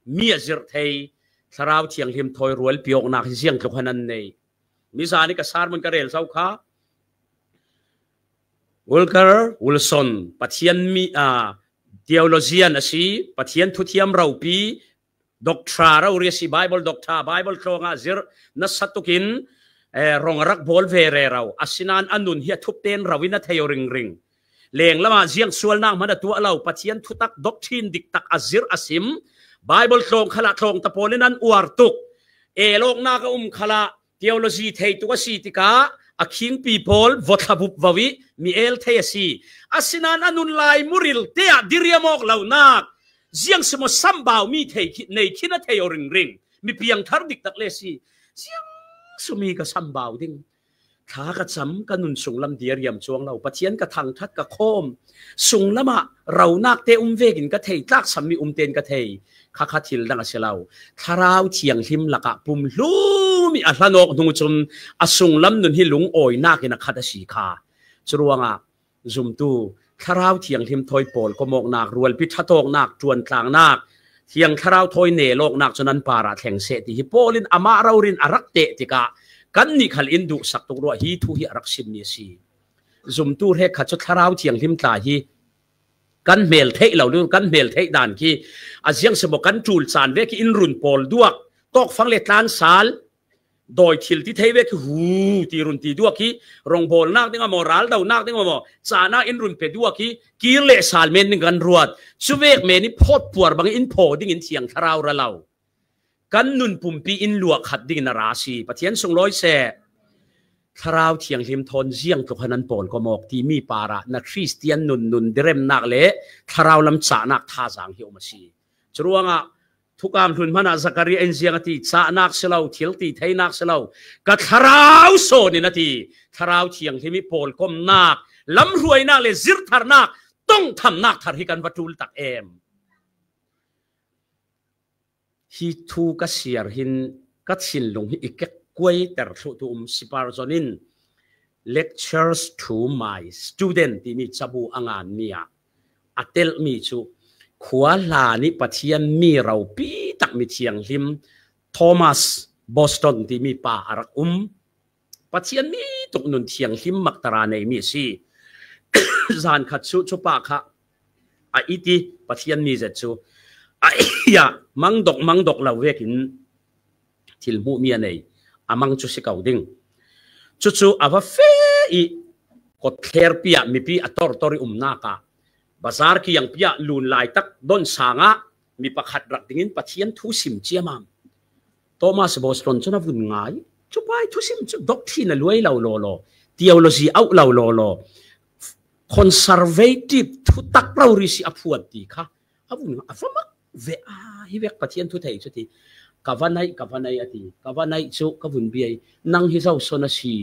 Mi a zirh thei, Thlarau Thianghlim thawi rualpi awknak hi ziangtluk han an nei. Mizan i ka sermon ka rel zo kha, Walker Wilson, Pathian mi, a, theologian a si, Pathian thuthiam ropi, doctor rori a si, Bible doctor, Bible tlawngah zirh nasa tukin, eh, rong a rak bawl ve rero. Asinain a nun hi a thup ten ro in a thei aw ringring. Lenglamah ziang sualnak hman a tuah lo, Pathian thutak, doctrine diktak a zirh a sim. Bible tlawng khalah tlawngta pawl in an uar tuk. Elawknak a um khalah Theology thei tuk a si tikah a khingpi pawl vawthlavup vau ih mi el thei a si. Asinain a nun lai muril te ah diriam awk lonak, ziang simaw sambau mi thei khi, nei khin a thei aw ringring. Mi piangthar diktak le si. Ziang sumi ka sambau ding. Thla ka cam, ka nun sunglam diriam cuang lo. Pathian ka thangṭhat ka khawm. Sunglamah ronak te um vekin ka thei, tlaksammi um tein ka thei. Khakha thil dang a si lo. Thlarau Thianghlim lakah pumhlum ih a hlan awk hnu cun a sunglam nun hi lungawinak in a khat a si kha. Curuangah zumtu, Thlarau Thianghlim thawi pawlkom awknak, rualpi ṭhat awknak, ṭuantlangnak, Thiang Thlarau thawi nel awknak cu nan parah thleng seh ti hi Paul in amah rori in a rak teh tikah kannih khal in duhsak tuk ruah hi thu hi a rak simmi a si. Zumtu hrekkhat cu Thlarau Thianghlim tla hi kan hmel theih lo, kan hmel theih dan khi a ziang simaw kan ṭul caan vek hi in run pawl duak, tawkfang le tlansal, dawi thil ti thei vek hi hu ti run ti duak hi, rongbawlnak ding a maw, raldonak ding a maw, caan ah in run pe duak hi, kir le sal men ding kan ruat. Cuvek men ih phawt puar bang in phaw dingin Thiang Thlarau ra lo. Kan nun pumpi in luah khat dingin a ra si. Pathian sunglawi seh. Thlarau Thianghlim thawn ziang tluk han an pawlkom awk timi parah na Khristian nun, nun diremnak le thlarau lam cahnak thazaang hi um a si. Curuangah Thukam hlun hmanah Zakaria in ziang a ti, cahnak si lo, thil ti theinak si lo, ka thlarau sawn in a ti. Thlarau Thianghlim ih pawlkomnak, lamhruainak le zirtharnak, tongthamnak thar hi kan va ṭul tak em. Hi thu ka siar hin ka thinlung hi i kekkuaiter thluh tu um. Spurgeon in Lectures to My Student timi cabu a nganmi ah a telhmi cu khua hlan ih Pathian mi ropi takmi thianghlim Thomas Boston timi pa a rak um. Pathian mi tuk nun thianghlim maktara neimi a si. Zan khat cu cupa kha a it ih Pathian mi zet cu a it ah mangdok mangdok lo vekin thil hmuhmi a nei, a mang cu si ko ding. Cucu a va feh ih kawttherpi ah mipi a tortor ih umnak ah bazar kiangpi ah lun laitak don sangah mi pakhat rak dingin Pathian thu sim ciamam. Thomas Boston cun a vun ngai. Cupa ih thusim cu doctrine a luai lo lawlaw, theology auh lo lawlaw, conservative thutak rori si a phuan ti kha a vun ngai. A va mak ve a, hi vek Pathian thu thei cu ti. Ka va naih, ka va naih a ti. Ka va naih cu ka vun bia ih, nang hi zo sawn a si?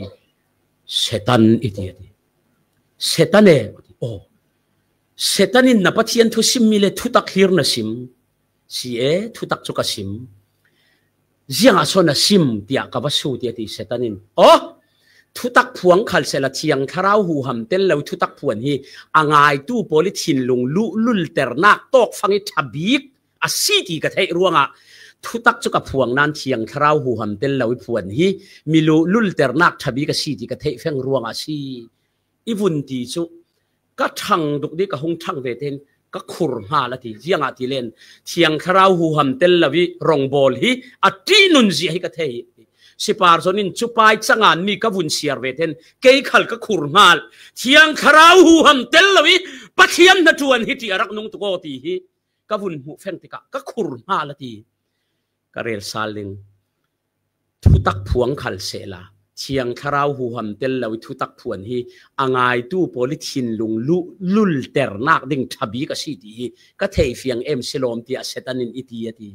Satan i ti a ti. Satan e. Aw, Satan in na Pathian thu simmi le thutak hlir na sim? Si e, thutak cu ka sim. Ziangah sawn na sim tiah ka va sut i a ti Satan in. Aw, thutak phuang khal sehla Thiang Thlarau huham tel lo ih thutak phuan hi a ngaitu pawl ih thinlung luhlulternak tawkfang ih ṭha bik a si ti ka theih ruangah thutak cu ka phuang nain Thiang Thlarau huham tel lo ih phuan hi mi luhlulternak ṭha bik a si ti ka theih feng ruangah a si. I vun ti cu ka ṭhang duk dih, ka hung ṭhang ve tein ka khur hngal a ti. Ziangahtile Thiang Thlarau huham tel lo ih rongbawl hi a ṭihnun zia hi ka thei hi. Spurgeon in cupa ih canganmi ka vun siar ve tein kei khal ka khur hngal. Thiang Thlarau huham tel lo ih Pathian hnaṭuan hi ṭih a rak nung tuk aw ti hi ka vun hmuh feng tikah ka khur hngal a ti. Ka rel sal ding. Thutak phuang khal sehla Thiang Thlarau huham tel lo ih thutak phuan hi a ngaitu pawl ih thinlung luhlulternak ding ṭha bik a si ti hi ka thei fiang em si lawm tiah Satan in i ti a ti.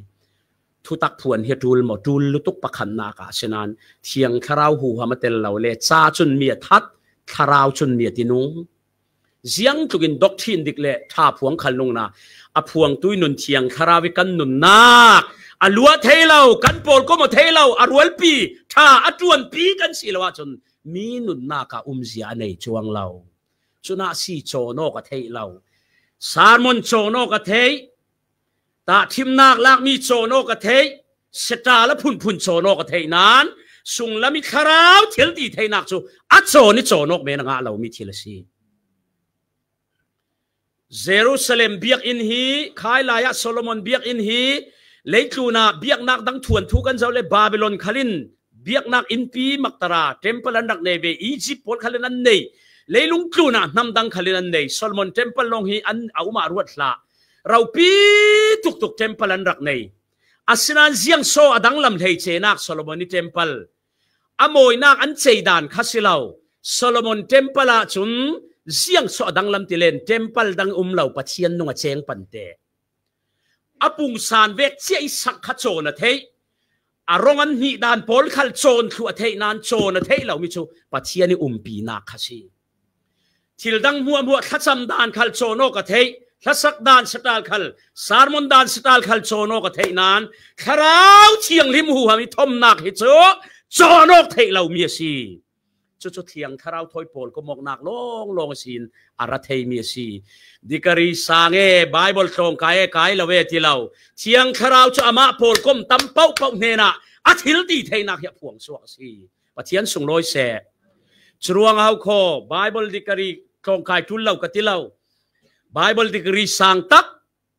Thutak phuan hi a ṭul maw? Ṭul lutuk. Pakhatnak ah a si nain Thiang Thlarau huham a tel lo le ca cun mi a that, thlarau cun mi a tinung. Ziangtlukin doctrine dik le ṭha phuang khal nungna a phuangtu ih nun Thiang Thlarau ih kan nunnak a luah thei lo, kan pawlkom aw thei lo, a rualpi ṭha a ṭuanpi kan si lo ahcun mi nunnak ah umzia a nei cuang lo. Cunah si cawn awk a theih lo. Sermon cawn awk a theih. Tahṭhimnak lakmi cawn awk a theih, setal a phunphun cawn awk a theih nain sunglam ih thlarau thil ti theinak cu a cawn ih cawn awk men a ngah lomi thil a si. Jerusalem biakinn hi, khai lai ah Solomon biakinn hi, leitlun ah biaknak dang thuanthu kan zoh le Babylon khal in biaknak innpi maktara, temple an rak nei ve, Egypt pawl khal in an nei, leilung tlun ah hnam dang khal in an nei, Solomon temple lawng hi an a um ah ruat hlah. Ropi tuktuk temple an rak nei. Asinain ziangsaw a danglam hleicenak Solomon ih temple a mawinak an cei dan kha si lo. Solomon temple ah cun ziang sawh a danglam ti len temple dang um lo, Pathian nung a ceng pante. A pungsan vek cia i sak kha cawn a theih, a rong an hnih dan pawl khal cawn thluh a theih nan cawn a theih lomi cu Pathian i umpinak kha si. Thil dang hmuahhmuah thlacam dan khal cawn awk a theih, hlasak dan satal khal, sermon dan satal khal cawn awk a theih nan Thlarau Thianghlim huham i thomnak hi cu cawn awk theih lomi a si. Cucu Thiang Thlarau thawi pawl komawknak lawnglawng a si in a ra theimi a si. Dikari sang e, Bible tlawngkai e, kai lo e ti lo. Thiang Thlarau cu amah pawl kom tam pohpoh hnenah a thil ti theinak hi a phuang suak a si. Pathian sunglawi seh. Curuang a hau khaw, Bible dikari tlawngkai ṭul lo ka ti lo. Bible dikari sang tak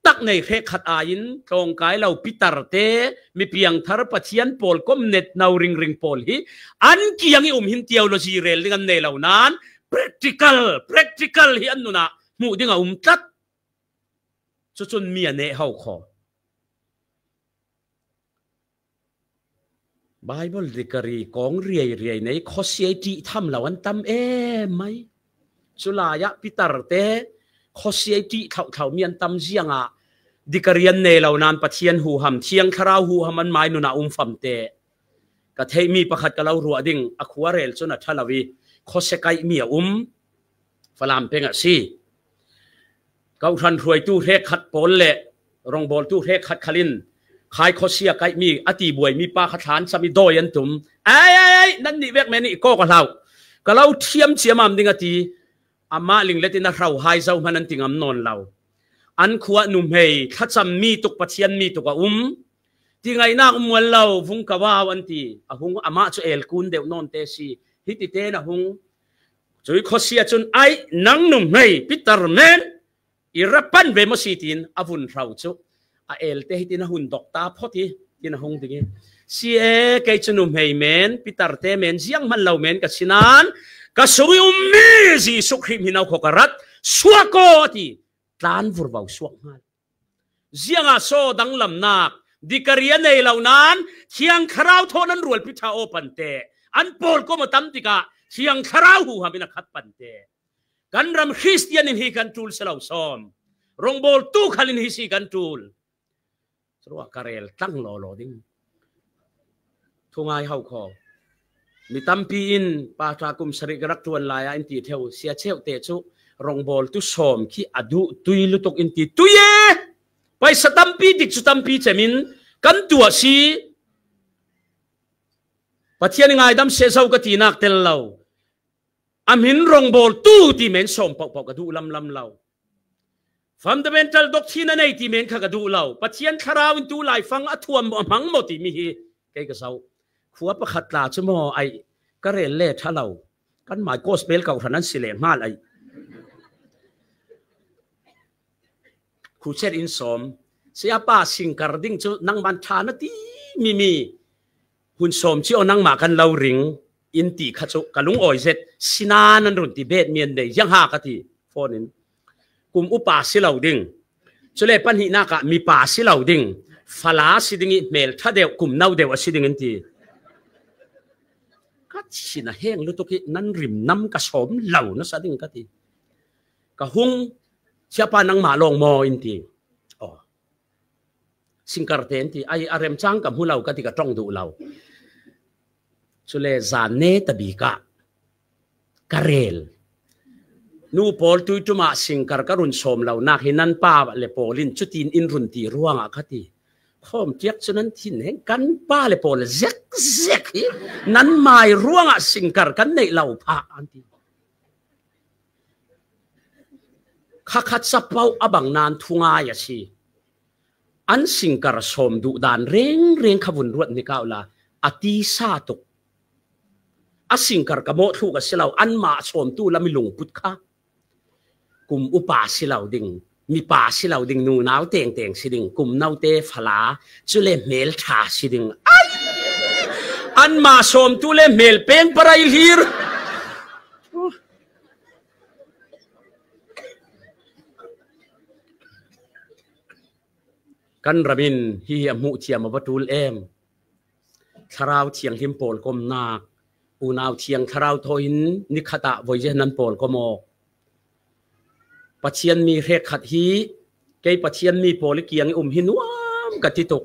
tak nei hrekkhat aiin tlawngkai lo pitar te, mi piangthar Pathian pawl kom net no ringring pawl hi an kiang i um hin theology rel ding an nei lo nan practical, practical hi an nunah hmuh ding a um tlat. Cucun mi a neh ho khaw. Bible dikari kong riai riai nei khawsia i ṭih tham lo an tam em mai. Culai ah pitar te khawsia i ṭih thlauhthlau mi an tam ziangah dikari an nei lo nan Pathian huham, Thiang Thlarau huham an mai nunah um famte. Ka theihmi pakhat ka lo ruah ding, a khua rel cun a ṭha lo i khawsia kaihmi a um. Falam peng a si. Kawhhran hruaitu hrekkhat pawl le rongbawltu hrekkhat khalin khai khawsia kaihmi a ti buaimi pa kha thlan cam i dawi an tum. Ai, ai, ai, nan nih vek men i kawk a hlau. Ka lo thiam ciamam ding a ti. Amah linglet in a hrauhai zo hman an ti ngam nawn lo. An khua nuhmei thlacam mi tuk, Pathian mi tuk a um. Ti ngaihnak um mual lo, vung ka vau an ti. A hung amah cu el kun deuh nawn te si. Hiti tein a hung. Cui khawsia cun, "Ai, nang nuhmei pitar men i ra pan ve maw si?" tiin a vun hrau cu a elte hitin a hun dok ta phawt hi, tin a hung ding i, "Si e, kei cu nuhmei men, pitar te men, zianghman lo men ka si nan, ka sung i ummi Jesuh Khrih hmin a khaw ka rat, suak aw," a ti. Tlan vurvo suak hngal. Ziangah saw danglamnak, dikari a nei lo nan, Thiang Thlarau thawn an rualpi ṭha aw pante, an pawl kom a tam tikah Thiang Thlarau huham in a khat pante. Kan ram Khristian in hi kan ṭul si lo sawm. Rongbawltu khal in hi si kan ṭul. Curuah ka rel tlang lawlaw ding. Thungai hau khaw. Mi tampi in pa ṭha kum sarih ka rak ṭuan lai ah in ti ṭheu, sia cheuh te cu rongbawltu sawm khi a duh tui lutuk in ti tui e. Paisa tampi dik cu tampi cem in kan tuah si. Pathian i ngaidam seh zo ka tinak tel lo. A hmin rongbawltu ti men sawm pohpoh ka duh lamlam lo. Fundamental doctrine a nei ti men kha ka duh lo. Pathian Thlarau in tu laifang a thuam maw, a hmang maw timi hi kei ka zoh. Khua pakhat tla cu maw ai ka rel le ṭha lo. Kanmai gospel kawhhran an si le hngal ai. Khuchet in sawm. Siapa singkar ding cu nangman ṭha na ti mimi. Hun sawm cio nangmah kan lo ring in ti kha cu ka lungawi zet. Sinain an run ti bet mian dei ziang ha ka ti. Phone in. Kum upa si lo ding. Cule pahnihnak ah mipa si lo ding. Fala si ding i hmel ṭha deuh, kum no deuh a si ding in ti. Ka thin a heng lutuk i nan rim nam ka sawm lo nasa ding ka ti. Ka hung, "Siapa nangmah lawng maw?" in ti. Aw. Singkar te an ti, "Ai, a remcang ka hmu lo," ka ti, ka ṭong duh lo. Cule zan ne tabik ah ka rel. "Nu pawl, tuiṭum ah singkar ka run sawm lonak hi nan pa le pawl in cutin in run ti ruangah," ka ti. Khawm tiak cu nan thin heng, "Kan pa le pawl zekzek hi nan mai ruangah singkar kan neih lo phah," an ti. Khakha capoh a bang nan thungai a si. An singkar sawm duh dan rengreng kha vun ruat hnik uh la, a tisa tuk. A singkar ka mawh thluh ka si lo, anmah sawmtu lam i lungput kha. Kum upa si lo ding, mipa si lo ding, nunau tengteng si ding, kum note fala, cule hmel ṭha si ding. Ai! Anmah sawmtu le hmel peng parai hlir. Kan ram in hihi a hmuh thiam a va ṭul em? Thlarau Thianghlim pawl komnak, Unau thiang thlarau thaw in ni khat ah voi zia nan pawl kawm aw. Pathian mi hrek khat hi, kei Pathian mi pawl i kiang i um hi nuam ka ti tuk.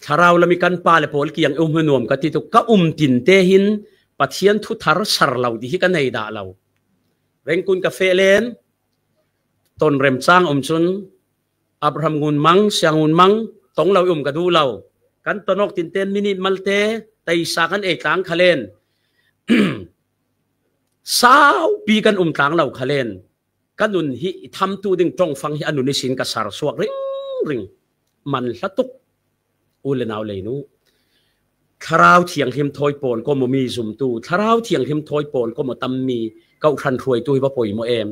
Thlarau lam i kan pa le pawl i kiang i um hi nuam ka ti tuk. Ka um tinte hin Pathian thu thar sar lo ti hi ka nei dah lo. Rengkun ka feh len, ton rem chang um chun, Abraham Ngun Mang, Siang Ngun Mang, tong lo i um ka duh lo. Kan tonawk tinten minit malte, taisa kan ei tlang kha len. Saupi kan um tlang lo kha len. Ka nun hi i thamtu ding ṭawngfang hi a nun i sin ka sar suak ringring. Man hla tuk. U le nau leinu. Thlarau Thianghlim thawi pawl kawm aw mi zumtu. Thlarau Thianghlim thawi pawl kawm aw tam mi. Ka u hran hruaitu hi va pawimawh em.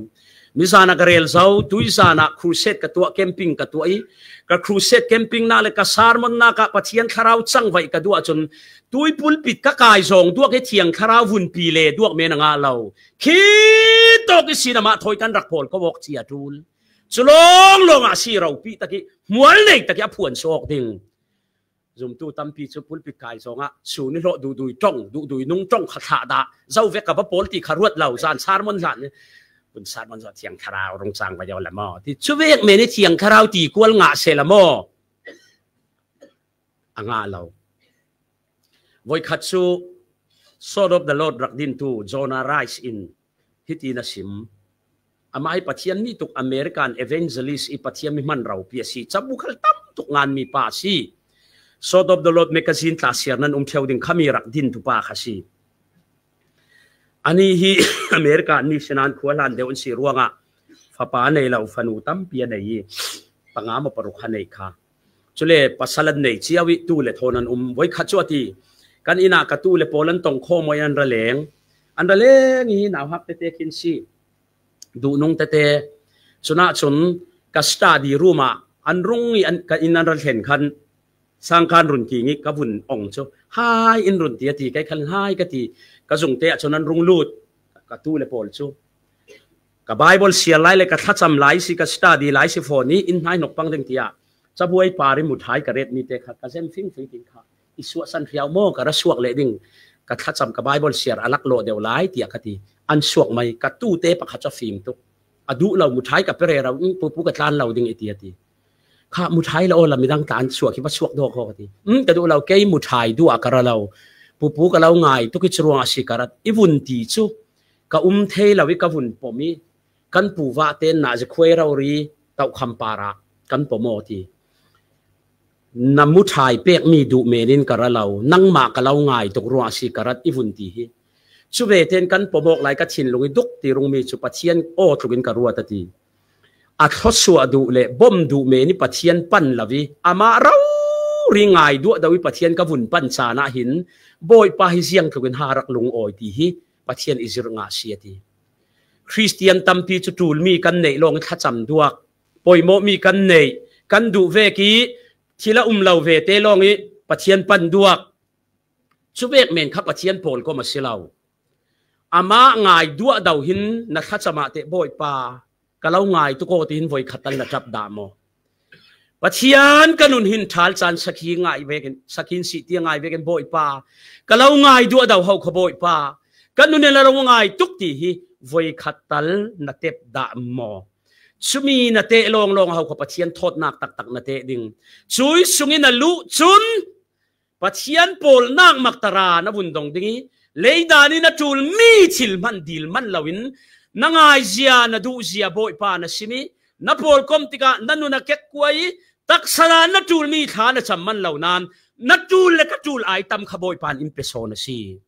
Mizan ah ka rel zo, tuizan ah crusade ka tuah, camping ka tuah i. Ka crusade camping nak le ka sermon nak ah Pathian thlarau changvaih ka duh ah chun tui pulpit ka kai zawng duak i thiang thlarau vunpi le duak men a ngah lo. Khi tawk i sin amah thawi kan rak pawl kawm awk ci a tul. Chu lawnglawng ah si ropih tak i, hmual nei tak i a phuan suak ding. Zumtu tampi chu pulpit kai zawng ah, sun i hlawh duhdui ṭawng, duhdui nung ṭawng kha thlah dah. Zo vek ka va pawl ti kha ruat lo, zan sermon hlan. Hun sermon zawh thiang thlarau rung chang va yo la maw. Ti chu vek men i thiang thlarau ti kual ngah se la maw. A ngah lo. Voi khat chu Sword of the Lord rak dintu Jonah Rice in hiti na sim. Amah hi Pathian mi tuk, American evangelist i Pathian mi hman ropih a si. Chabu khal tam tuk ngan mi pa a si. Sword of the Lord magazine tla siar nan um theu ding khami rak dintu pa kha si. Ani hi America an mi sinan khua hlan deuh an si ruangah fapa nei lo, fanu tampi a nei i panga maw paruk kha nei kha. Chule pasal an nei ciau i tu le thawn an um. Voi khat chu a ti, kan inn ah ka tu le pawl an tong khawm aw i an ra leng. An ra leng i nauhak tete khin si. Duhnung tete. Chunah chun ka study room ah an rung i an, ka inn an ra thlen khan sangkan run king i ka vun ong chu. Hai in run ti a ti, kei khan hai ka ti. Ka zungte ah chun an rung lut. Ka tu le pawl chu. Ka Bible siar lai le ka thlacham lai si, ka study lai si phone i in hnai nok pang ding tia. Chabuai pari muthai ka ret mite kha ka zem fingfing ding kha. I suahsan hriau maw ka ra suak leh ding. Ka thlacham ka Bible siar a lak lawh deuh lai tia ka ti. An suak mai ka tute pakhat chu a fim tuk. A duh lo muthai ka pe rero, "Pupu ka tlan lo ding," i ti a ti. Kha muthai la aw la midang tlan suak hi va suak dawk haw ka ti. "Um, ka duh lo, kei muthai duh a ka ra lo. Pupu ka lo ngai tuk i chu ruang a si ka rat i vun ti chu. Ka um thei lo i ka vun pom i kan pu vah ten na zi khuai rau ri tauh kham para kan pom aw," ti. "Na muthai pek mi duh menin ka ra lo, nangmah ka lo ngai tuk ruang a si ka rat i vun ti hi. Chu ve ten kan pom awk lai ka thinlung i duk ti rung mi chu Pathian aw tlukin ka ruat," a ti. A thluasuah duh le bom duh meni Pathian pan lo i amah rori ngai duah do i Pathian ka vun pan chan ah hin Bawipa hi ziang tlukin ha rak lungawi ti hi Pathian i zir ngah si a ti. Khristian tampi cu tul mi kan neih lawng i thlacam duak, poimawh mi kan neih, kan duh vek i thil a um lo vete lawng i Pathian pan duak. Cu vek men kha Pathian pawl kawm a si lo. Amah ngai duah do hin na thlacam ah teh, Bawipa, ka lo ngai tuk aw, tihin voi khat tal na ṭap dah maw? Pathian ka nun hin ṭhal caan sakhi ngai vekin, sakhin sih tia ngai vekin, Bawipa, ka lo ngai duah do ho kha, Bawipa, ka nun in a lo ngai tuk ti hi voi khat tal na tep dah maw? Cumi na teh lawnglawng a ho kha Pathian thawtnak taktak na teh ding. Cui sungin a luh cun Pathian pawl nak mak tara na vun dong ding i, leidan in a ṭul mi thil hman dil man loin na ngaizia, na duhzia Bawipa na sim i, na pawl kom tikah na nun a kekkuai i, taksa dan na ṭul mi thla na cam man lo nan, na ṭul le ka ṭul ai tam kha Bawipa in in pe sawn a si.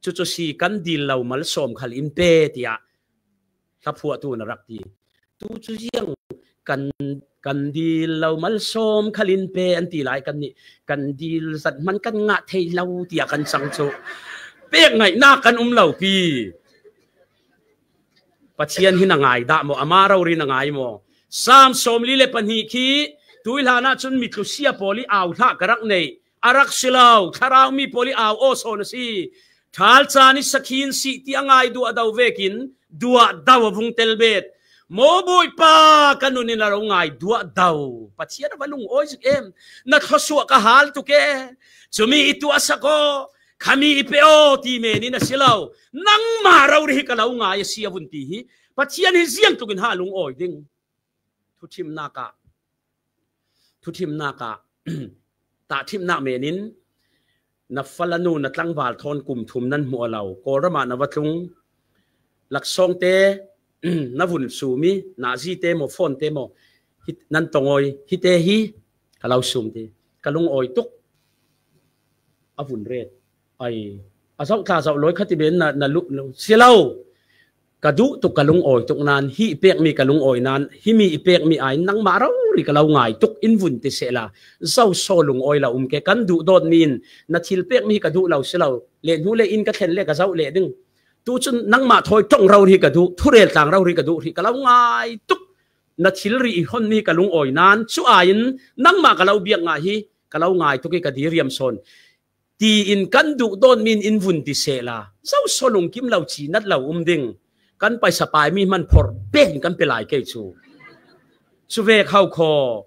Cucu si kan dil lo malsawm khal in pe, tiah thlaphuahtu na rak ti. Tu cu ziang kan, kan dil lo malsawm khal in pe an ti lai, kan nih kan dil zat hman kan ngah thei lo tiah kan cang cu. Pek ngaihnak kan um lo pi. Pathian hi na ngai dah maw? Amah rori na ngai maw? Saam sawmli le pahnih khi tui hlan ah cun mitlusia pawl i au hlah ka rak neih. A rak si lo, thlarau mi pawl i au aw sawn a si. Ṭhal caan i sakhin sih ti a ngai duah do vekin duah do a vung tel bet. Maw Bawipa, ka nun in a lo ngai duah do. Pathian a va lungawi zik em. Na thluasuah ka hal tuk e. Cumi i tuah sak aw. Khami i pe aw ti menin a si lo. Nangmah rori hi ka lo ngai a si a vun ti hi. Pathian hi ziang tukin ha lungawi ding. Thuthimnak ah, thuthimnak ah, tahthimnak menin na fala nu na tlangval thawn kum thum nan hmuh a lo. Kawlram ah na va tlung. Laksawngte na vun sum i, nazite maw, phone te maw, hi, nan tongawi, hite hi ka lo sum ti. Ka lungawi tuk. A vun ret. Ai, a zauh tla zauh lawi khat i ben na, na luh, luh. Si lo. Ka duh tuk ka lungawi tuk nan, hi i pekmi ka lungawi nan, himi i pekmi ai nangmah rori ka lo ngai tuk in vun ti sehla. Zoso lungawi la um ke, kan duh dawt mi in na thil pekmi hi ka duh lo si lo. Le hnu le in ka thlen le ka zauh leh ding. Tu cun nangmah thawi ṭong rori hi ka duh, thurel tlang rori hi ka duh, hi ka lo ngai tuk. Na thilri i honmi hi ka lungawi nan, cu ai in nangmah ka lo biak ngai hi ka lo ngai tuk i ka diriam sawn. Tiin kan duh dawn mi in in vun ti sehla, zoso lungkim lo cinat lo um ding. Kan paisa pai mi hman phor bekin kan pe lai kei cu. Cu vek hau khaw.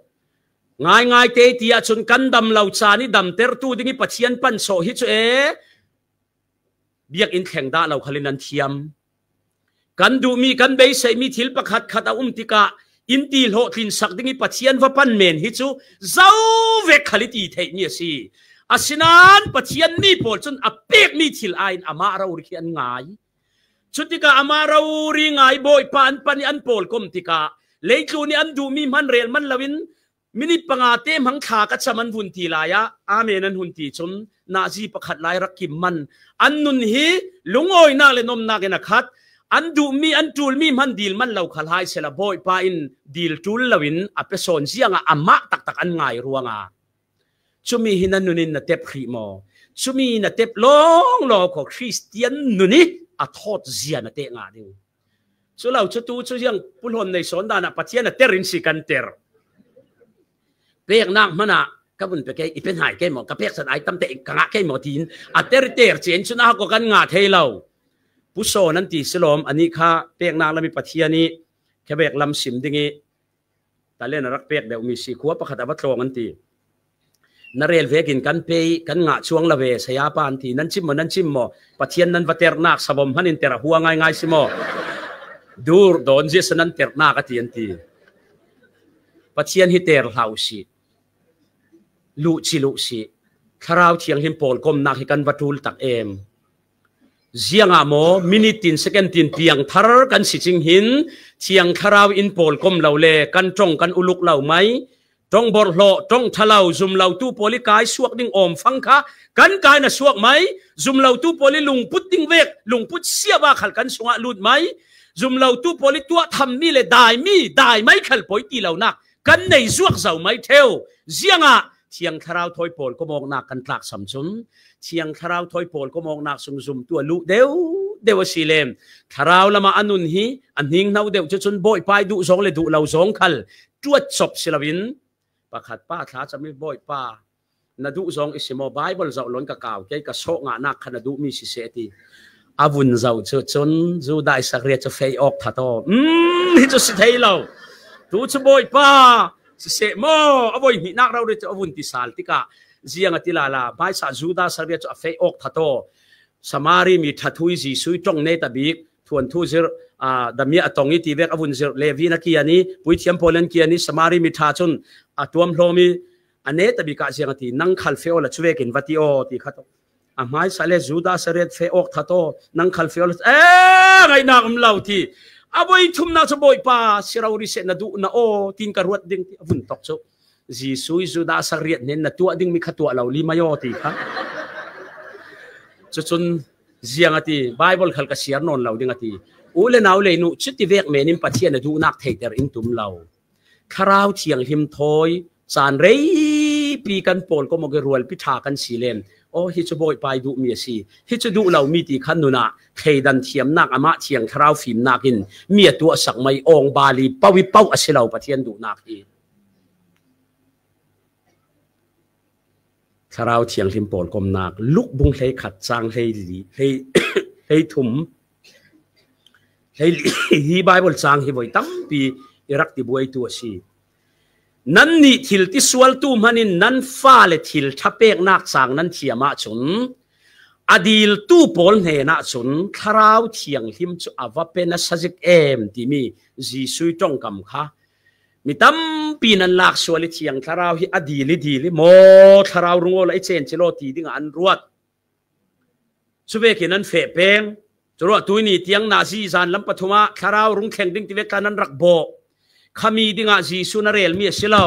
Ngaingai te ti ahcun kan dam lo caan i damtertu ding i Pathian pan sawh hi cu e. Biakinn thleng dah lo khal in an thiam. Kan duhmi, kan beiseimi thil pakhat khat a um tikah in ti hlawhtlinsak ding i Pathian va pan men hi cu zo vek khal i ti theihmi a si. Asinain Pathian mi pawl cun a pekmi thil aiin amah rori khi an ngai. Cutikah amah rori ngai Bawipa an pan i an pawlkom tikah leitlun i an duhmi hman rel man loin minit panga te hmang thla ka cam an vun ti lai ah, amen an hun ti cun, nazi pakhat lai rak kim man. An nun hi lungawinak le nomnak in a khat, an duhmi, an ṭulmi hman dil man lo khal hai sehla, Bawipa in dil ṭul loin a pe sawn ziangah amah taktak an ngai ruangah. Cumi hi na nun in na tep hrih maw? Cumi na tep lawnglawng khaw Khristian nun i a thawt zia na teh ngah ding. Cu lo cu tu cu ziang pulhawn nei sawn dan ah Pathian a ter in si kan ter. Peknak hmanh ah ka vun pe kei, i pe hnai kei maw, ka pek san ai tam te ka ngah kei maw tiin a ter ter cen cun a hak kan ngah thei lo. Pusaw nan ti silawm, anih kha peknak lam i Pathian i khe bek lam sim ding i talent a rak pek deuh mi si, khua pakhat a va tlawng an ti. Na rel vekin kan pe i kan ngah cuang lo ve, saya pa an ti. Nan chim maw, nan chim maw? Pathian nan va ternak savom hman in ter a hua ngaingai si maw? Dur dawn zia sa nan ternak a ti an ti. Pathian hi ter hlah u sih. Luhci luh sih. Thlarau Thianghlim pawlkomnak hi kan va ṭul tak em. Ziangah maw, minute tin, second tin piangthar kan si cing hin, Thiang Thlarau in pawlkom lo le kan ṭong kan uluk lo mai, ṭong borhlawh, ṭong ṭha lo, zum lotu pawl i kai suak ding awmfang kha kan kai na suak mai, zum lotu pawl i lungput ding vek, lungput siava khal kan sungah lut mai, zum lotu pawl i tuah thammi le daimi, dai mai khal poi ti lonak kan nei zuak zo mai theu. Ziangah Thiang Thlarau thawi pawlkom awknak kan tlaksam cun, Thiang Thlarau thawi pawlkom awknak sung zumtu a luh deuh deuh a si le, Thlarau lamah a nun hi a hning hno deuh cu cun Bawipa i duh zawng le duh lo zawng khal ṭuat cop si loin, pakhat pa thla cam i, Bawipa, na duh zawng i si maw? Bible zoh loin ka kau kei, ka sawh ngahnak kha na duhmi siseh, a ti. A vun zoh cu cun Judah Iskariot cu fei awk that aw. Um, hi cu si thei lo. Tu cu Bawipa, siseh maw? A voi hnihnak rori cu a vun ti sal tikah ziang a ti lala, hmaisa Judah Iskariot cu a fei awk that aw. Samari mi ṭha thu i Jesuh i ṭong netabik, thuanthu zir, aa, damia a tong i ti vek a vun zir, Levi na kian i, puithiam pawl an kian i, Samari mi ṭha cun a tuamhlawm i, a netabik ah ziang a ti, nang khal feh aw la cu vekin va ti aw, ti kha tawh. A hmaisa le Judah Iskariot feh awk that aw, nang khal feh aw la, eh, ngaihnak um lo ti. A voi thumnak cu Bawipa, si rori seh na duh na aw, tin ka ruat ding ti a vun tawk cu. Jesuh i Judah Iskariot hnen na tuah dingmi kha tuah lo li mai aw ti kha. Cucun ziang a ti, Bible khal ka siar nawn lo ding a ti. U le nau leinu, cuti vek men in Pathian a duhnak theiter in tum lo. Thlarau Thianghlim thawi caan reipi kan pawlkom awk i rualpi ṭha kan si len. Aw, hi cu Bawipa i duhmi a si. Hi cu duh lomi ti khan nunah thleidan thiamnak, amah Thiang Thlarau fimnak in mi a tuahsak mai awng bali pauh i pauh a si lo Pathian duhnak hi. Thlarau Thianghlim pawlkomnak, Luk bung hleikhat cang hleili, hlei, hleithum, hleili hi Bible cang hi voi tampi i rak tibuaitu a si. Nannih thil tisualtu hmanin nan fale thil ṭha peknak cang nan thiam ahcun, A diltu pawl hnenah cun Thlarau Thianghlim cu a va pe nasa zik em timi Jesuh ih ṭongkam kha mi tampi nan lak sual ih Thiang Thlarau hi a dil ih dil ih maw Thlarau rung awla i cencil aw ti dingah an ruat. Cuvekin an feh peng. Curuah tuihni tiang nazi zan lam pathum ah Thlarau rung thleng ding tivek tla nan rak bawh. Khami dingah Jesuh na relmi a si lo.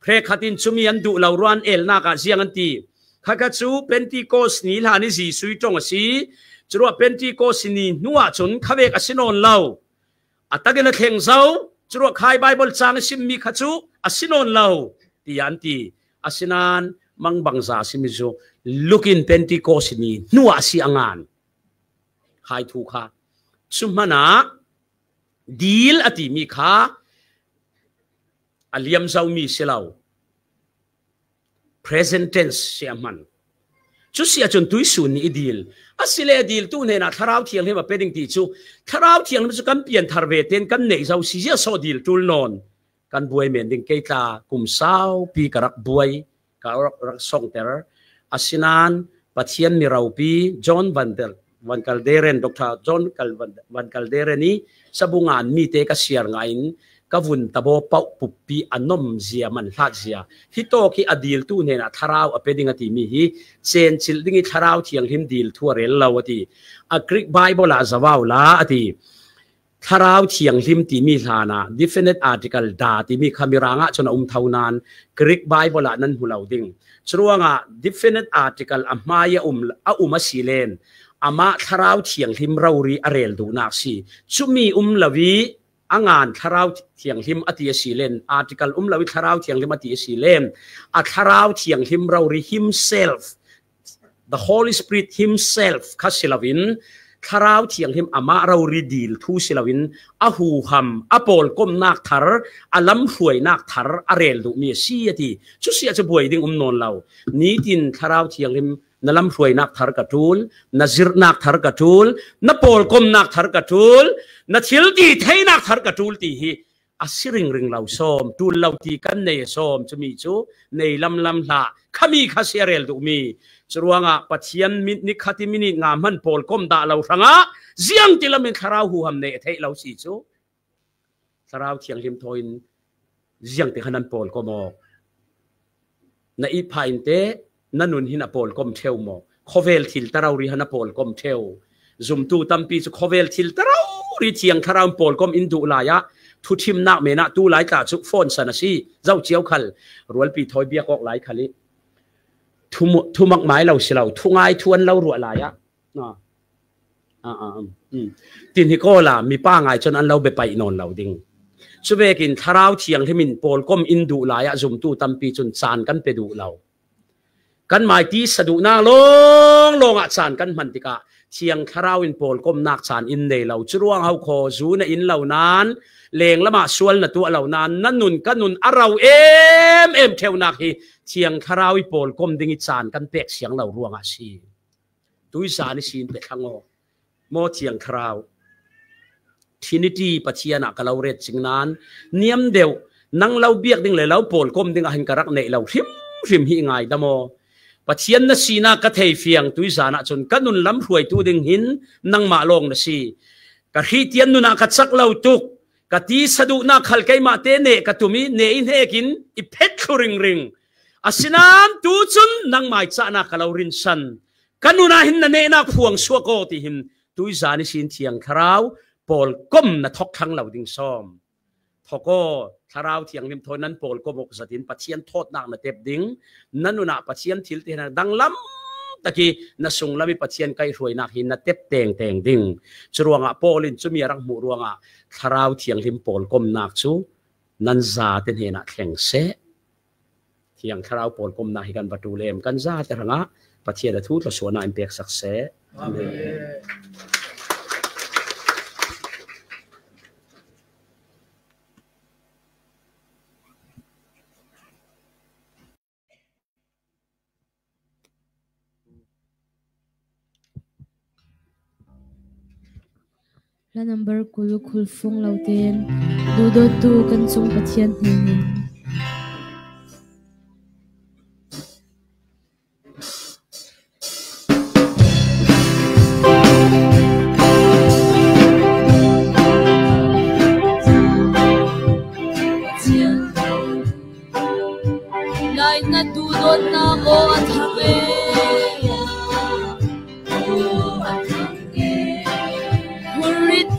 Hrekkhat in cumi an duh lo ruah an elnak ah ziang an ti. Khakha cu Pentecost ni hlan ih Jesuh ih ṭong a si. Curuah Pentecost ni hnuah cun khavek a si nawn lo. A takin a thleng zo. Curuah khai Baibal cang i simmi kha cu a si nawn lo. Tiah an ti. Asinain mangbangza a simi cu lukin Pentecost ni hnuah a si a ngan. Khai thu kha. Cu hmanah dil a timi kha a liam zomi si lo. Present tense si a hman. Cu si ahcun tuihsun nih i dil. Asile diltu hnenah Thlarau Thianghlim a pe ding ti cu Thlarau Thianghlim cu kan pianthar ve tein kan neih zo si ziah saw dil ṭul nawn. Kan buai men ding kei tla kum saupi ka rak buai, ka rak, rak songter. Asinain Pathian mi ropi John Van der, Van Kalderen, Doctor John Kal-, Van, Van Kalderen ih sabu ngan mite ka siar ngah in ka vun tabaw pauh puppi a nom zia man hlat zia. Hitawk ih a diltu hnenah Thlarau a pe ding a timi hi cencil ding ih Thlarau Thianghlim diltu a rel lo a ti. A Greek Bible ah zavau la a ti. Thlarau Thianghlim timi hlanah definite article da timi kha Mirang ah cun a um tho nain Greek Bible ah nan hmu lo ding. Curuangah definite article a hmai a um, a um a si len amah Thlarau Thianghlim rori a rel duhnak si. Cumi um lo ih a ngan Thlarau Thianghlim a ti a si len, article um lo ih Thlarau Thianghlim a ti a si len, a Thlarau Thianghlim rori himself, the Holy Spirit himself kha si loin, Thlarau Thianghlim amah rori dil thu si loin, a huham, a pawlkomnak thar, a lamhruainak thar a rel duhmi a si a ti. Cu si ahcun buai ding um nawn lo. Nitin Thlarau Thianghlim na lamhruainak thar ka ṭul, na zirhnak thar ka ṭul, na pawlkomnak thar ka ṭul, na thil ti theinak thar ka ṭul ti hi a si ringring lo sawm, ṭul lo ti kan nei a sawm, cumi cu nei lamlam hlah, khami kha si a rel duhmi. Curuangah Pathian mi-, nikhat ih minit nga hman pawlkom dah lo hrangah ziangtilam in Thlarau huham nei a theih lo si cu. Thlarau Thianghlim thawi in ziangtik kha nan pawlkom aw. Na ih phah in teh, na nun hin a pawlkom ṭheu maw? Khawvel thil ta rori han a pawlkom ṭheu. Zumtu tampi cu khawvel thil ta rori Thiang Thlarau in pawlkom in duh lai ah, thuṭhimnak men ah tu lai tla cu phone san a si. Zoh cio khal, rualpi thawi biak awk lai khal ih thu mu-, thumak mai lo si lo, thungai thu an lo ruah lai ah. Ah. Ah, ah, um, um. Tin hi kawl ah mipa ngai cun an lo be paih nawn lo ding. Cuvekin Thlarau Thianghlim in pawlkom in duh lai ah zumtu tampi cun caan kan pe duh lo. Kanmah ih tisa duhnak lawnglawng ah caan kan hman tikah Thiang Thlarau in pawlkomnak caan in nei lo. Curuang ho khaw zu na in lo nain, lenglam ah sual na tuah lo nain, na nun ka nun a ro em em ṭheunak hi Thiang Thlarau ih pawlkom ding ih caan kan pek siang lo ruangah si. Tuizan ihsin pe thlang aw. Maw Thiang Thlarau. Trinity Pathian ah ka lo ret cing nain, niam deuh, nang lo biak ding le lo pawlkom ding ah hin ka rak neih lo hrimhrim hi i ngaidam aw. Pathian na sinak ka thei fiang tuizan ah cun ka nun lamhruaitu ding hin nangmah lawng na si. Ka Khristian nun ah ka cak lo tuk, ka tisa duhnak khal keimah te neh ka tum ih, neh ih hnekin i phet thlu ringring. Asinain tu cun nangmah ih cahnak ka lo rinsan. Ka nun ah hin na nehnak phuang suak aw ti hin tuizan ihsin Thiang Thlarau pawlkom na thawk thlang lo ding sawm. Thawk aw, Thlarau Thianghlim thawi nan pawlkom awk zat in Pathian thawtnak na tep ding, na nun ah Pathian thil ti danglam tak ih na sunglam ih Pathian kaihhruainak hi na tep tengteng ding. Curuangah Paul in cumi a rak hmuh ruangah Thlarau Thianghlim pawlkomnak cu nan zate hnenah thleng seh. Thiang Thlarau pawlkomnak hi kan va ṭul em? Kan zate hrangah Pathian a thu thluasuahnak in peksak seh. Amen. La number kul, khulfung lo tein duhdawttu kan cung Pathian hnen in.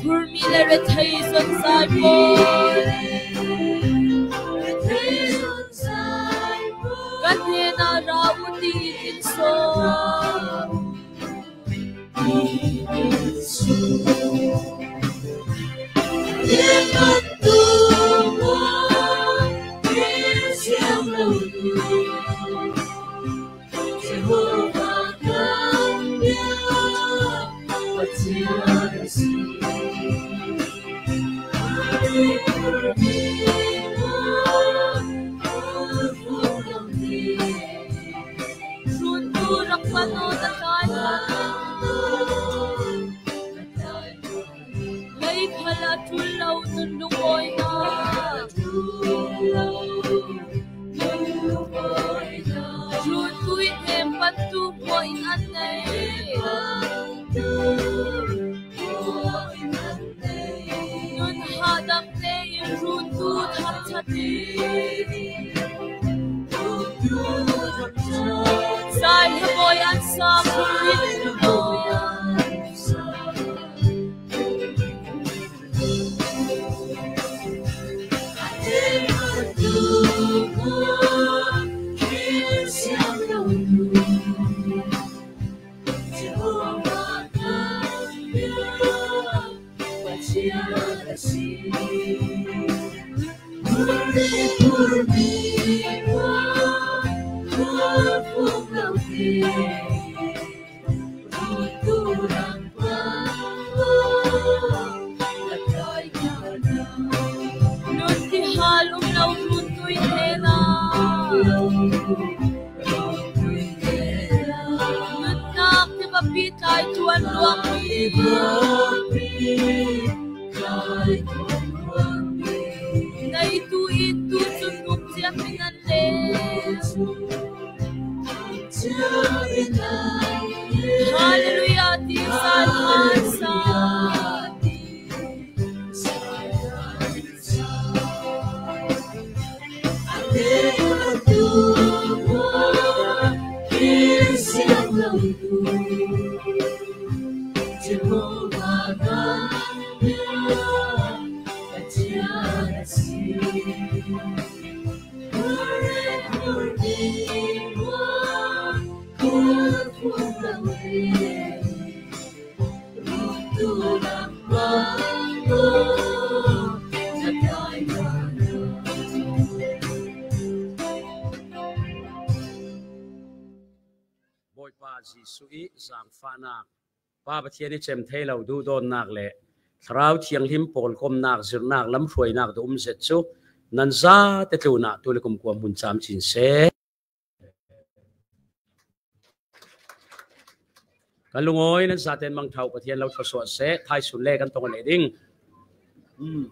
Hurmi le rethei zonsai pawl, rethei zonsai pawl, ka hnenah ra uh, tiin in sawl. Jehovah kan bia, Pathian a si. Runtu rak pan aw, na tai. Lei khal a ṭul lo nun lungawinak. Runtu i hnem pantu hmuah in an nei. Nun hahdam tein runtu thangṭhat i, zai hlabawi an sa, khulrit hlabawi an sa. Nun ti hal um lo runtu i hnenah. Nunnak ti papi tlai tuan luangmi. Neitu in tu cun rum ciam in an le. Hallelujah, ti sa, sa. Bawipa Jesuh i zaangfahnak, Pa Pathian i cem thei lo duhdawtnak le Thlarau Thianghlim pawlkomnak, zirhnak, lamhruainak dah um zet cu nan zate tlunah tu le kum kua hmun camcin seh. Kan lungawi nan zate in mangṭhau Pathian lo thluasuah seh. Thaisun le kan tong a leh ding. Hmm.